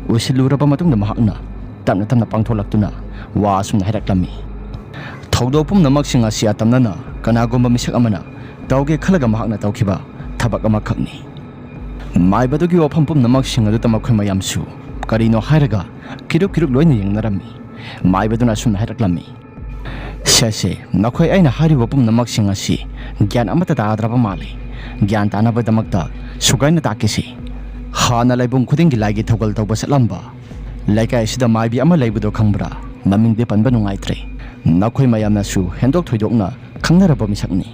ꯎꯏꯁꯤꯜꯂꯨꯔꯕ ꯃꯇꯨꯡꯗ, ꯃꯍꯥꯛꯅ ꯇꯞꯅ ꯇꯞꯅ ꯄꯥꯡꯊꯣꯛꯂꯛꯇꯨꯅ ꯋꯥ ꯑꯁꯨꯝꯅ ꯍꯥꯏꯔꯛꯂꯝꯃꯤ, "ꯊꯧꯗꯣꯛ ꯄꯨꯝꯅꯃꯛꯁꯤꯡ ꯑꯁꯤ ꯑꯇꯝꯅꯅ ꯀꯅꯥꯒꯨꯝꯕ ꯃꯤꯁꯛ ꯑꯃꯅ ꯇꯧꯒꯦ ꯈꯜꯂꯒ ꯃꯍꯥꯛꯅ ꯇꯧꯈꯤꯕ ꯊꯕꯛ ꯑꯃꯈꯛꯅꯤ꯫" ꯃꯥꯏꯕꯗꯨꯒꯤ ꯋꯥꯐꯝ ꯄꯨꯝꯅꯃꯛꯁꯤꯡ ꯑꯗꯨꯗ ꯃꯈꯣꯏ ꯃꯌꯥꯝꯁꯨ ꯀꯔꯤꯅꯣ ꯍꯥꯏꯔꯒ ꯀꯤꯔꯨꯛ ꯀꯤꯔꯨꯛ ꯂꯣꯏꯅ ꯌꯦꯡꯅꯔꯝꯃꯤ꯫ ꯃꯥꯏꯕꯗꯨꯅ ꯑꯁꯨꯝꯅ ꯍꯥꯏꯔꯛꯂꯝꯃꯤ, "ꯁꯦ, ꯁꯦ, ꯅꯈꯣꯏ ꯑꯩꯅ ꯍꯥꯏꯔꯤꯕ ꯄꯨꯝꯅꯃꯛꯁꯤꯡ ꯑꯁꯤ ꯒ꯭ꯌꯥꯟ ꯑꯃꯠꯇ ꯇꯥꯗ꯭ꯔꯕ ꯃꯥꯜꯂꯤ꯫ ꯒ꯭ꯌꯥꯟ ꯇꯥꯅꯕꯒꯤꯗꯃꯛꯇ ꯁꯨꯒꯥꯏꯅ ꯇꯥꯛꯀꯦꯁꯦ꯫ ꯍꯥꯟꯅ ꯂꯩꯕꯨꯡ ꯈꯨꯗꯤꯡꯒꯤ ꯂꯥꯏꯒꯤ ꯊꯧꯒꯜ ꯇꯧꯕ ꯆꯠꯂꯝꯕ ꯂꯩꯀꯥꯏ ꯑꯁꯤꯗ ꯃꯥꯏꯕꯤ ꯑꯃ ꯂꯩꯕꯗꯣ ꯈꯪꯕ꯭ꯔꯥ? ꯃꯃꯤꯡꯗꯤ ꯄꯟꯕ ꯅꯨꯡꯉꯥꯏꯇ꯭ꯔꯦ꯫ ꯅꯈꯣꯏ ꯃꯌꯥꯝꯅꯁꯨ ꯍꯦꯟꯗꯣꯛ ꯊꯣꯏꯗꯣꯛꯅ ꯈꯪꯅꯔꯕ ꯃꯤꯁꯛꯅꯤ꯫"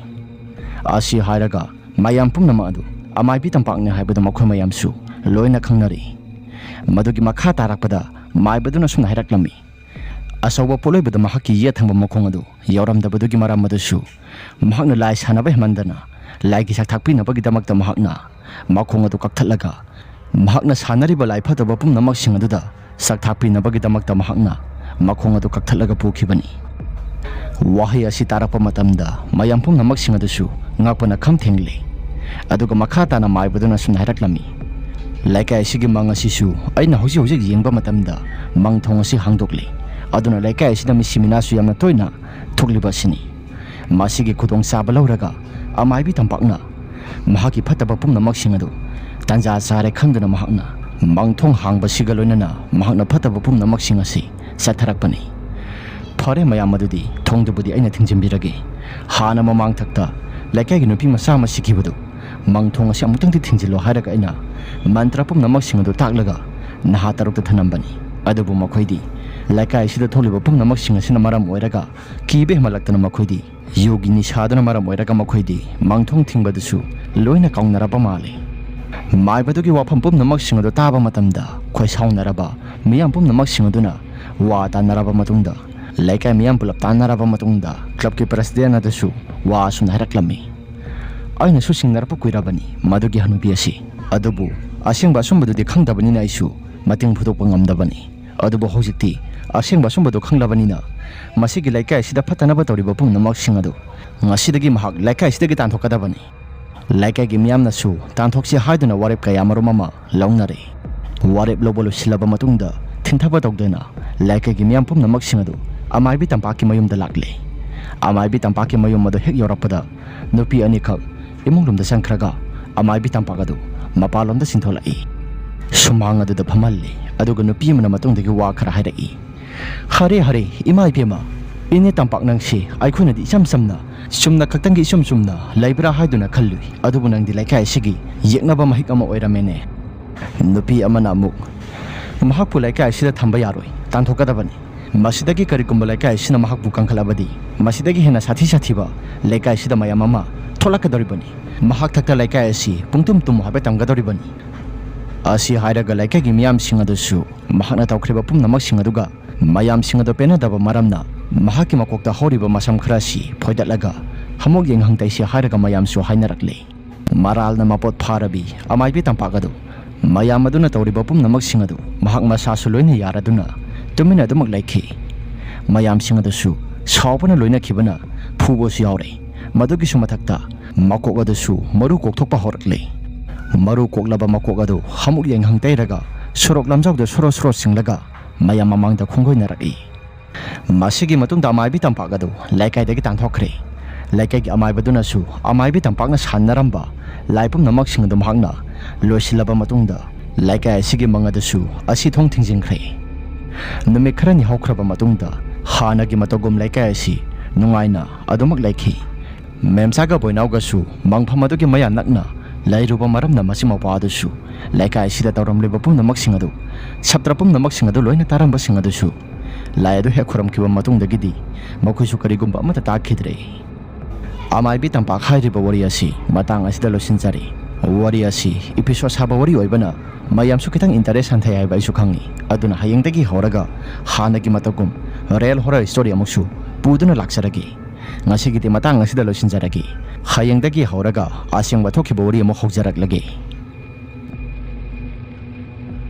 ꯑꯁꯤ ꯍꯥꯏꯔꯒ ꯃꯌꯥꯝ ꯄꯨꯝꯅꯃꯛ ꯑꯗꯨ ꯑꯃꯥꯏꯕꯤ ꯇꯝꯄꯥꯛꯅꯤ ꯍꯥꯏꯕꯗꯨ ꯃꯈꯣꯏ ꯃꯌꯥꯝꯁꯨ ꯂꯣꯏꯅ ꯈꯪꯅꯔꯤ꯫ ꯃꯗꯨꯒꯤ ꯃꯈꯥ ꯇꯥꯔꯛꯄꯗ ꯃꯥꯏꯕꯗꯨꯅ ꯑꯁꯨꯝꯅ ꯍꯥꯏꯔꯛꯂꯝꯃꯤ, "ꯑꯆꯧꯕ ꯄꯣꯠꯂꯣꯏꯕꯗ ꯃꯍꯥꯛꯀꯤ ꯌꯦꯠ ꯊꯪꯕ ꯃꯈꯣꯡ ꯑꯗꯨ ꯌꯥꯎꯔꯝꯗꯕꯗꯨꯒꯤ ꯃꯔꯝ ꯑꯗꯨꯁꯨ ꯃꯍꯥꯛꯅ ꯂꯥꯏ ꯁꯥꯟꯅꯕ ꯍꯦꯟꯃꯟꯗꯅ ꯂꯥꯏꯒꯤ ꯆꯥꯛ ꯊꯥꯛꯄꯤꯅꯕꯒꯤꯗꯃꯛꯇ ꯃꯍꯥꯛꯅ ꯃꯈꯣꯡ ꯑꯗꯨ ꯀꯛꯊꯠꯂꯒ ꯃꯍꯥꯛꯅ ꯁꯥꯟꯅꯔꯤꯕ ꯂꯥꯏ ꯐꯠꯇꯕ ꯄꯨꯝꯅꯃꯛꯁꯤꯡ ꯑꯗꯨꯗ ꯆꯥꯛ ꯊꯥꯛꯄꯤꯅꯕꯒꯤꯗꯃꯛꯇ ꯃꯍꯥꯛꯅ ꯃꯈꯣꯡ ꯑꯗꯨ ꯀꯛꯊꯠꯂꯒ ꯄꯨꯈꯤꯕꯅꯤ꯫" ꯋꯥꯍꯩ ꯑꯁꯤ ꯇꯥꯔꯛꯄ ꯃꯇꯝꯗ ꯃꯌꯥꯝ ꯄꯨꯝꯅꯃꯛꯁꯤꯡ ꯑꯗꯨꯁꯨ ꯉꯛꯄꯅ ꯈꯝ ꯊꯦꯡꯂꯤ꯫ ꯑꯗꯨꯒ ꯃꯈꯥ ꯇꯥꯅ ꯃꯥꯏꯕꯗꯨꯅ ꯑꯁꯨꯝꯅ ꯍꯥꯏꯔꯛꯂꯝꯃꯤ, "ꯂꯩꯀꯥꯏ ꯑꯁꯤꯒꯤ ꯃꯪ ꯑꯁꯤꯁꯨ ꯑꯩꯅ ꯍꯧꯖꯤꯛ ꯍꯧꯖꯤꯛ ꯌꯦꯡꯕ ꯃꯇꯝꯗ ꯃꯪ ꯊꯣꯡ ꯑꯁꯤ ꯍꯥꯡꯗꯣꯛꯂꯤ꯫ ꯑꯗꯨꯅ ꯂꯩꯀꯥꯏ ꯑꯁꯤꯗ ꯃꯤꯁꯤ ꯃꯤꯅꯥꯁꯨ ꯌꯥꯝꯅ ꯇꯣꯏꯅ ꯊꯣꯛꯂꯤꯕ ꯑꯁꯤꯅꯤ꯫ ꯃꯁꯤꯒꯤ ꯈꯨꯗꯣꯡꯆꯥꯕ ꯂꯧꯔꯒ ꯑꯃꯥꯏꯕꯤ ꯇꯝꯄꯥꯛꯅ ꯃꯍꯥꯛꯀꯤ ꯐꯠꯇꯕ ꯄꯨꯝꯅꯃꯛꯁꯤꯡ ꯑꯗꯨ ꯇꯥꯟꯖꯥ ꯆꯥꯔꯦ ꯈꯪꯗꯨꯅ ꯃꯍꯥꯛꯅ ꯃꯥꯡꯊꯣꯡ ꯍꯥꯡꯕꯁꯤꯒ ꯂꯣꯏꯅꯅ ꯃꯍꯥꯛꯅ ꯐꯠꯇꯕ ꯄꯨꯝꯅꯃꯛꯁꯤꯡ ꯑꯁꯤ ꯆꯠꯊꯔꯛꯄꯅꯤ꯫ ꯐꯔꯦ ꯃꯌꯥꯝ, ꯑꯗꯨꯗꯤ ꯊꯣꯡꯗꯨꯕꯨꯗꯤ ꯑꯩꯅ ꯊꯤꯡꯖꯤꯟꯕꯤꯔꯒꯦ꯫ ꯍꯥꯟꯅ ꯃꯃꯥꯡꯊꯛꯇ ꯂꯩꯀꯥꯏꯒꯤ ꯅꯨꯄꯤ ꯃꯆꯥ ꯑꯃ ꯁꯤꯈꯤꯕꯗꯨ ꯃꯥꯡꯊꯣꯡ ꯑꯁꯤ ꯑꯃꯨꯛꯇꯪꯗꯤ ꯊꯤꯡꯖꯤꯜꯂꯣ ꯍꯥꯏꯔꯒ ꯑꯩꯅ ꯃꯟꯇ꯭ꯔ ꯄꯨꯝꯅꯃꯛꯁꯤꯡ ꯑꯗꯨ ꯇꯥꯛꯂꯒ ꯅꯍꯥ ꯇꯔꯨꯛꯇ ꯊꯅꯝꯕꯅꯤ꯫ ꯑꯗꯨꯕꯨ ꯃꯈꯣꯏꯗꯤ ꯂꯩꯀꯥꯏ ꯑꯁꯤꯗ ꯊꯣꯛꯂꯤꯕ ꯄꯨꯝꯅꯃꯛꯁꯤꯡ ꯑꯁꯤꯅ ꯃꯔꯝ ꯑꯣꯏꯔꯒ ꯀꯤꯕ ꯍꯦꯟꯃꯠꯂꯛꯇꯅ ꯃꯈꯣꯏꯗꯤ ꯌꯨꯒꯤ ꯅꯤꯁꯥꯗꯨꯅ ꯃꯔꯝ ꯑꯣꯏꯔꯒ ꯃꯈꯣꯏꯗꯤ ꯃꯥꯡꯊꯣꯡ ꯊꯤꯡꯕꯗꯨꯁꯨ ꯂꯣꯏꯅ ꯀꯥꯎꯅꯔꯕ ꯃꯥꯜꯂꯤ꯫ ꯃꯥꯏꯕꯗꯨꯒꯤ ꯋꯥꯐꯝ ꯄꯨꯝꯅꯃꯛꯁꯤꯡ ꯑꯗꯨ ꯇꯥꯕ ꯃꯇꯝꯗ ꯈꯣꯏꯁꯥꯎꯅꯔꯕ ꯃꯤꯌꯥꯝ ꯄꯨꯝꯅꯃꯛꯁꯤꯡ ꯑꯗꯨꯅ ꯋꯥ ꯇꯥꯟꯅꯔꯕ ꯃꯇꯨꯡꯗ, ꯂꯩꯀꯥꯏ ꯃꯤꯌꯥꯝ ꯄꯨꯂꯞ ꯇꯥꯟꯅꯔꯕ ꯃꯇꯨꯡꯗ clubꯀꯤ president ꯑꯗꯨꯁꯨ ꯋꯥ ꯑꯁꯨꯝꯅ ꯍꯥꯏꯔꯛꯂꯝꯃꯤ꯫ ꯑꯩꯅꯁꯨ ꯆꯤꯡꯅꯔꯛꯄ ꯀꯨꯏꯔꯕꯅꯤ ꯃꯗꯨꯒꯤ ꯍꯅꯨꯕꯤ ꯑꯁꯤ, ꯑꯗꯨꯕꯨ ꯑꯁꯦꯡꯕ ꯑꯆꯨꯝꯕꯗꯨꯗꯤ ꯈꯪꯗꯕꯅꯤꯅ ꯑꯩꯁꯨ ꯃꯇꯦꯡ ꯐꯨꯗꯣꯛꯄ ꯉꯝꯗꯕꯅꯤ꯫ ꯑꯗꯨꯕꯨ ꯍꯧꯖꯤꯛꯇꯤ ꯑꯁꯦꯡꯕ ꯑꯆꯨꯝꯕꯗꯨ ꯈꯪꯂꯕꯅꯤꯅ ꯃꯁꯤꯒꯤ ꯂꯩꯀꯥꯏ ꯑꯁꯤꯗ ꯐꯠꯇꯅꯕ ꯇꯧꯔꯤꯕ ꯄꯨꯝꯅꯃꯛꯁꯤꯡ ꯑꯗꯨ ꯉꯁꯤꯗꯒꯤ ꯃꯍꯥꯛ ꯂꯩꯀꯥꯏ ꯑꯁꯤꯗꯒꯤ ꯇꯥꯟꯊꯣꯛꯀꯗꯕꯅꯤ꯫ ꯂꯩꯀꯥꯏꯒꯤ ꯃꯤꯌꯥꯝꯅꯁꯨ ꯇꯥꯟꯊꯣꯛꯁꯤ ꯍꯥꯏꯗꯨꯅ ꯋꯥꯔꯦꯞ ꯀꯌꯥꯃꯔꯨꯝ ꯑꯃ ꯂꯧꯅꯔꯦ꯫ ꯋꯥꯔꯦꯞ ꯂꯧꯕ ꯂꯣꯏꯁꯤꯜꯂꯕ ꯃꯇꯨꯡꯗ ꯊꯤꯟꯊꯕ ꯇꯧꯗꯨꯅ ꯂꯩꯀꯥꯏꯒꯤ ꯃꯤꯌꯥꯝ ꯄꯨꯝꯅꯃꯛꯁꯤꯡ ꯑꯗꯨ ꯑꯃꯥꯏꯕꯤ ꯇꯝꯄꯥꯛꯀꯤ ꯃꯌꯨꯝꯗ ꯂꯥꯛꯂꯦ꯫ ꯑꯃꯥꯏꯕꯤ ꯇꯝꯄꯥꯛꯀꯤ ꯃꯌꯨꯝ ꯑꯗꯨ ꯍꯦꯛ ꯌꯧꯔꯛꯄꯗ ꯅꯨꯄꯤ ꯑꯅꯤꯈꯛ ꯏꯃꯨꯡꯂꯣꯝꯗ ꯆꯪꯈ꯭ꯔꯒ ꯑꯃꯥꯏꯕꯤ ꯇꯝꯄꯥꯛ ꯑꯗꯨ ꯃꯄꯥꯟꯂꯣꯝꯗ ꯆꯤꯟꯊꯣꯛꯂꯛꯏ꯫ ꯁꯨꯃꯥꯡ ꯑꯗꯨꯗ ꯐꯝꯍꯜꯂꯤ, ꯑꯗꯨꯒ ꯅꯨꯄꯤ ꯑꯃꯅ ꯃꯇꯨꯡꯗꯒꯤ ꯋꯥ ꯈꯔ ꯍꯥꯏꯔꯛꯏ꯫ "ꯍꯔꯦ ꯍꯔꯦ, ꯏꯃꯥ ꯏꯕꯦꯝꯃ, ꯏꯅꯦ ꯇꯝꯄꯥꯛ, ꯅꯪꯁꯤ ꯑꯩꯈꯣꯏꯅꯗꯤ ꯏꯆꯝ ꯆꯝꯅ ꯆꯨꯝꯅ ꯈꯛꯇꯪꯒꯤ ꯏꯆꯨꯝ ꯆꯨꯝꯅ ꯂꯩꯕ꯭ꯔꯥ ꯍꯥꯏꯗꯨꯅ ꯈꯜꯂꯨꯏ, ꯑꯗꯨꯕꯨ ꯅꯪꯗꯤ ꯂꯩꯀꯥꯏ ꯑꯁꯤꯒꯤ ꯌꯦꯛꯅꯕ ꯃꯍꯤꯛ ꯑꯃ ꯑꯣꯏꯔꯝꯃꯦꯅꯦ꯫ ꯅꯨꯄꯤ ꯑꯃꯅ ꯑꯃꯨꯛ, ꯃꯍꯥꯛꯄꯨ ꯂꯩꯀꯥꯏ ꯑꯁꯤꯗ ꯊꯝꯕ ꯌꯥꯔꯣꯏ, ꯇꯥꯟꯊꯣꯛꯀꯗꯕꯅꯤ꯫ ꯃꯁꯤꯗꯒꯤ ꯀꯔꯤꯒꯨꯝꯕ ꯂꯩꯀꯥꯏ ꯑꯁꯤꯅ ꯃꯍꯥꯛꯄꯨ ꯀꯟꯈꯠꯂꯕꯗꯤ ꯃꯁꯤꯗꯒꯤ ꯍꯦꯟꯅ ꯁꯥꯊꯤ ꯁꯥꯊꯤꯕ ꯂꯩꯀꯥꯏ ꯑꯁꯤꯗ ꯃꯌꯥꯝ ꯑꯃ ꯊꯣꯛꯂꯛꯀꯗꯧꯔꯤꯕꯅꯤ꯫ ꯃꯍꯥꯛ ꯊꯛꯇ ꯂꯩꯀꯥꯏ ꯑꯁꯤ ꯄꯨꯡꯇꯨꯝ ꯇꯨꯝꯃꯨ ꯍꯥꯏꯕ ꯇꯝꯒꯗꯧꯔꯤꯕꯅꯤ"꯫ ꯑꯁꯤ ꯍꯥꯏꯔꯒ ꯂꯩꯀꯥꯏꯒꯤ ꯃꯤꯌꯥꯝꯁꯤꯡ ꯑꯗꯨꯁꯨ ꯃꯍꯥꯛꯅ ꯇꯧꯈ꯭ꯔꯤꯕ ꯄꯨꯝꯅꯃꯛꯁꯤꯡ ꯑꯗꯨꯒ ꯃꯌꯥꯝꯁꯤꯡ ꯑꯗꯨ ꯄꯦꯟꯅꯗꯕ ꯃꯔꯝꯅ ꯃꯍꯥꯛꯀꯤ ꯃꯀꯣꯛꯇ ꯍꯧꯔꯤꯕ ꯃꯁꯝ ꯈꯔꯁꯤ ꯐꯣꯏꯗꯠꯂꯒ ꯍꯃꯨꯛ ꯌꯦꯡꯍꯪ ꯇꯩꯁꯤ ꯍꯥꯏꯔꯒ ꯃꯌꯥꯝꯁꯨ ꯍꯥꯏꯅꯔꯛꯂꯦ꯫ ꯃꯔꯥꯜꯅ ꯃꯄꯣꯠ ꯐꯥꯔꯕꯤ ꯑꯃꯥꯏꯕꯤ ꯇꯝꯄꯥꯛ ꯑꯗꯨ ꯃꯌꯥꯝ ꯑꯗꯨꯅ ꯇꯧꯔꯤꯕ ꯄꯨꯝꯅꯃꯛꯁꯤꯡ ꯑꯗꯨ ꯃꯍꯥꯛ ꯃꯁꯥꯁꯨ ꯂꯣꯏꯅ ꯌꯥꯔꯗꯨꯅ ꯇꯨꯃꯤꯟꯅ ꯑꯗꯨꯃꯛ ꯂꯩꯈꯤ꯫ ꯃꯌꯥꯝꯁꯤꯡ ꯑꯗꯨꯁꯨ ꯁꯥꯎꯕꯅ ꯂꯣꯏꯅꯈꯤꯕꯅ ꯐꯨꯕꯁꯨ ꯌꯥꯎꯔꯦ꯫ ꯃꯗꯨꯒꯤꯁꯨ ꯃꯊꯛꯇ ꯃꯀꯣꯛ ꯑꯗꯨꯁꯨ ꯃꯔꯨ ꯀꯣꯛꯊꯣꯛꯄ ꯍꯧꯔꯛꯂꯦ꯫ ꯃꯔꯨ ꯀꯣꯛꯂꯕ ꯃꯀꯣꯛ ꯑꯗꯨ ꯍꯃꯨꯛ ꯌꯦꯡꯍꯪ ꯇꯩꯔꯒ ꯁꯣꯔꯣꯛ ꯂꯝꯖꯥꯎꯗ ꯁꯣꯔꯣ ꯁꯣꯔꯣ ꯆꯤꯡꯂꯒ ꯃꯌꯥꯝ ꯃꯃꯥꯡꯗ ꯈꯣꯡꯒꯣꯏꯅꯔꯛꯏ꯫ ꯃꯁꯤꯒꯤ ꯃꯇꯨꯡꯗ ꯑꯃꯥꯏꯕꯤ ꯇꯝꯄꯥꯛ ꯑꯗꯨ ꯂꯩꯀꯥꯏꯗꯒꯤ ꯇꯥꯟꯊꯣꯛꯈ꯭ꯔꯦ꯫ ꯂꯩꯀꯥꯏꯒꯤ ꯑꯃꯥꯏꯕꯗꯨꯅꯁꯨ ꯑꯃꯥꯏꯕꯤ ꯇꯝꯄꯥꯛꯅ ꯁꯥꯟꯅꯔꯝꯕ ꯂꯥꯏ ꯄꯨꯝꯅꯃꯛꯁꯤꯡ ꯑꯗꯨ ꯃꯍꯥꯛꯅ ꯂꯣꯏꯁꯤꯜꯂꯕ ꯃꯇꯨꯡꯗ, ꯂꯩꯀꯥꯏ ꯑꯁꯤꯒꯤ ꯃꯪ ꯑꯗꯨꯁꯨ ꯑꯁꯤ ꯊꯣꯡ ꯊꯤꯡꯖꯤꯟꯈ꯭ꯔꯦ꯫ ꯅꯨꯃꯤꯠ ꯈꯔꯅꯤ ꯍꯧꯈ꯭ꯔꯕ ꯃꯇꯨꯡꯗ, ꯍꯥꯟꯅꯒꯤ ꯃꯇꯧꯒꯨꯝ ꯂꯩꯀꯥꯏ ꯑꯁꯤ ꯅꯨꯡꯉꯥꯏꯅ ꯑꯗꯨꯃꯛ ꯂꯩꯈꯤ꯫ ꯃꯦꯝꯆꯥꯒ ꯕꯣꯏꯅꯥꯎꯒꯁꯨ ꯃꯪꯐꯝ ꯑꯗꯨꯒꯤ ꯃꯌꯥ ꯅꯛꯅ ꯂꯩꯔꯨꯕ ꯃꯔꯝꯅ, ꯃꯆꯤꯟ ꯃꯧꯄ꯭ꯋꯥ ꯑꯗꯨꯁꯨ ꯂꯩꯀꯥꯏ ꯑꯁꯤꯗ ꯇꯧꯔꯝꯂꯤꯕ ꯄꯨꯝꯅꯃꯛꯁꯤꯡ ꯑꯗꯨ, ꯁꯥꯇ꯭ꯔ ꯄꯨꯝꯅꯃꯛꯁꯤꯡ ꯑꯗꯨ ꯂꯣꯏꯅ ꯇꯥꯔꯝꯕꯁꯤꯡ ꯑꯗꯨꯁꯨ, ꯂꯥꯏ ꯑꯗꯨ ꯍꯦꯛ ꯈꯨꯔꯨꯝꯈꯤꯕ ꯃꯇꯨꯡꯗꯒꯤꯗꯤ ꯃꯈꯣꯏꯁꯨ ꯀꯔꯤꯒꯨꯝꯕ ꯑꯃꯠꯇ ꯇꯥꯈꯤꯗ꯭ꯔꯦ꯫ ꯑꯃꯥꯏꯕꯤ ꯇꯝꯄꯥꯛ ꯍꯥꯏꯔꯤꯕ ꯋꯥꯔꯤ ꯑꯁꯤ ꯃꯇꯥꯡ ꯑꯁꯤꯗ ꯂꯣꯏꯁꯤꯟꯖꯔꯦ꯫ ꯋꯥꯔꯤ ꯑꯁꯤ episode ꯁꯥꯕ ꯋꯥꯔꯤ ꯑꯣꯏꯕꯅ ꯃꯌꯥꯝꯁꯨ ꯈꯤꯇꯪ interest ꯍꯟꯊꯩ ꯍꯥꯏꯕ ꯑꯩꯁꯨ ꯈꯪꯏ꯫ ꯑꯗꯨꯅ ꯍꯌꯦꯡꯗꯒꯤ ꯍꯧꯔꯒ ꯍꯥꯟꯅꯒꯤ ꯃꯇꯧꯒꯨꯝ real horror story ꯑꯃꯨꯛꯁꯨ ꯄꯨꯗꯨꯅ ꯂꯥꯛꯆꯔꯒꯦ꯫ ꯉꯁꯤꯒꯤꯗꯤ ꯃꯇꯥꯡ ꯑꯁꯤꯗ ꯂꯣꯏꯁꯤꯟꯖꯔꯒꯦ꯫ ꯍꯌꯦꯡꯗꯒꯤ ꯍꯧꯔꯒ ꯑꯁꯦꯡꯕ ꯊꯣꯛꯈꯤꯕ ꯋꯥꯔꯤ ꯑꯃꯨꯛ ꯍꯧꯖꯔꯛꯂꯒꯦ꯫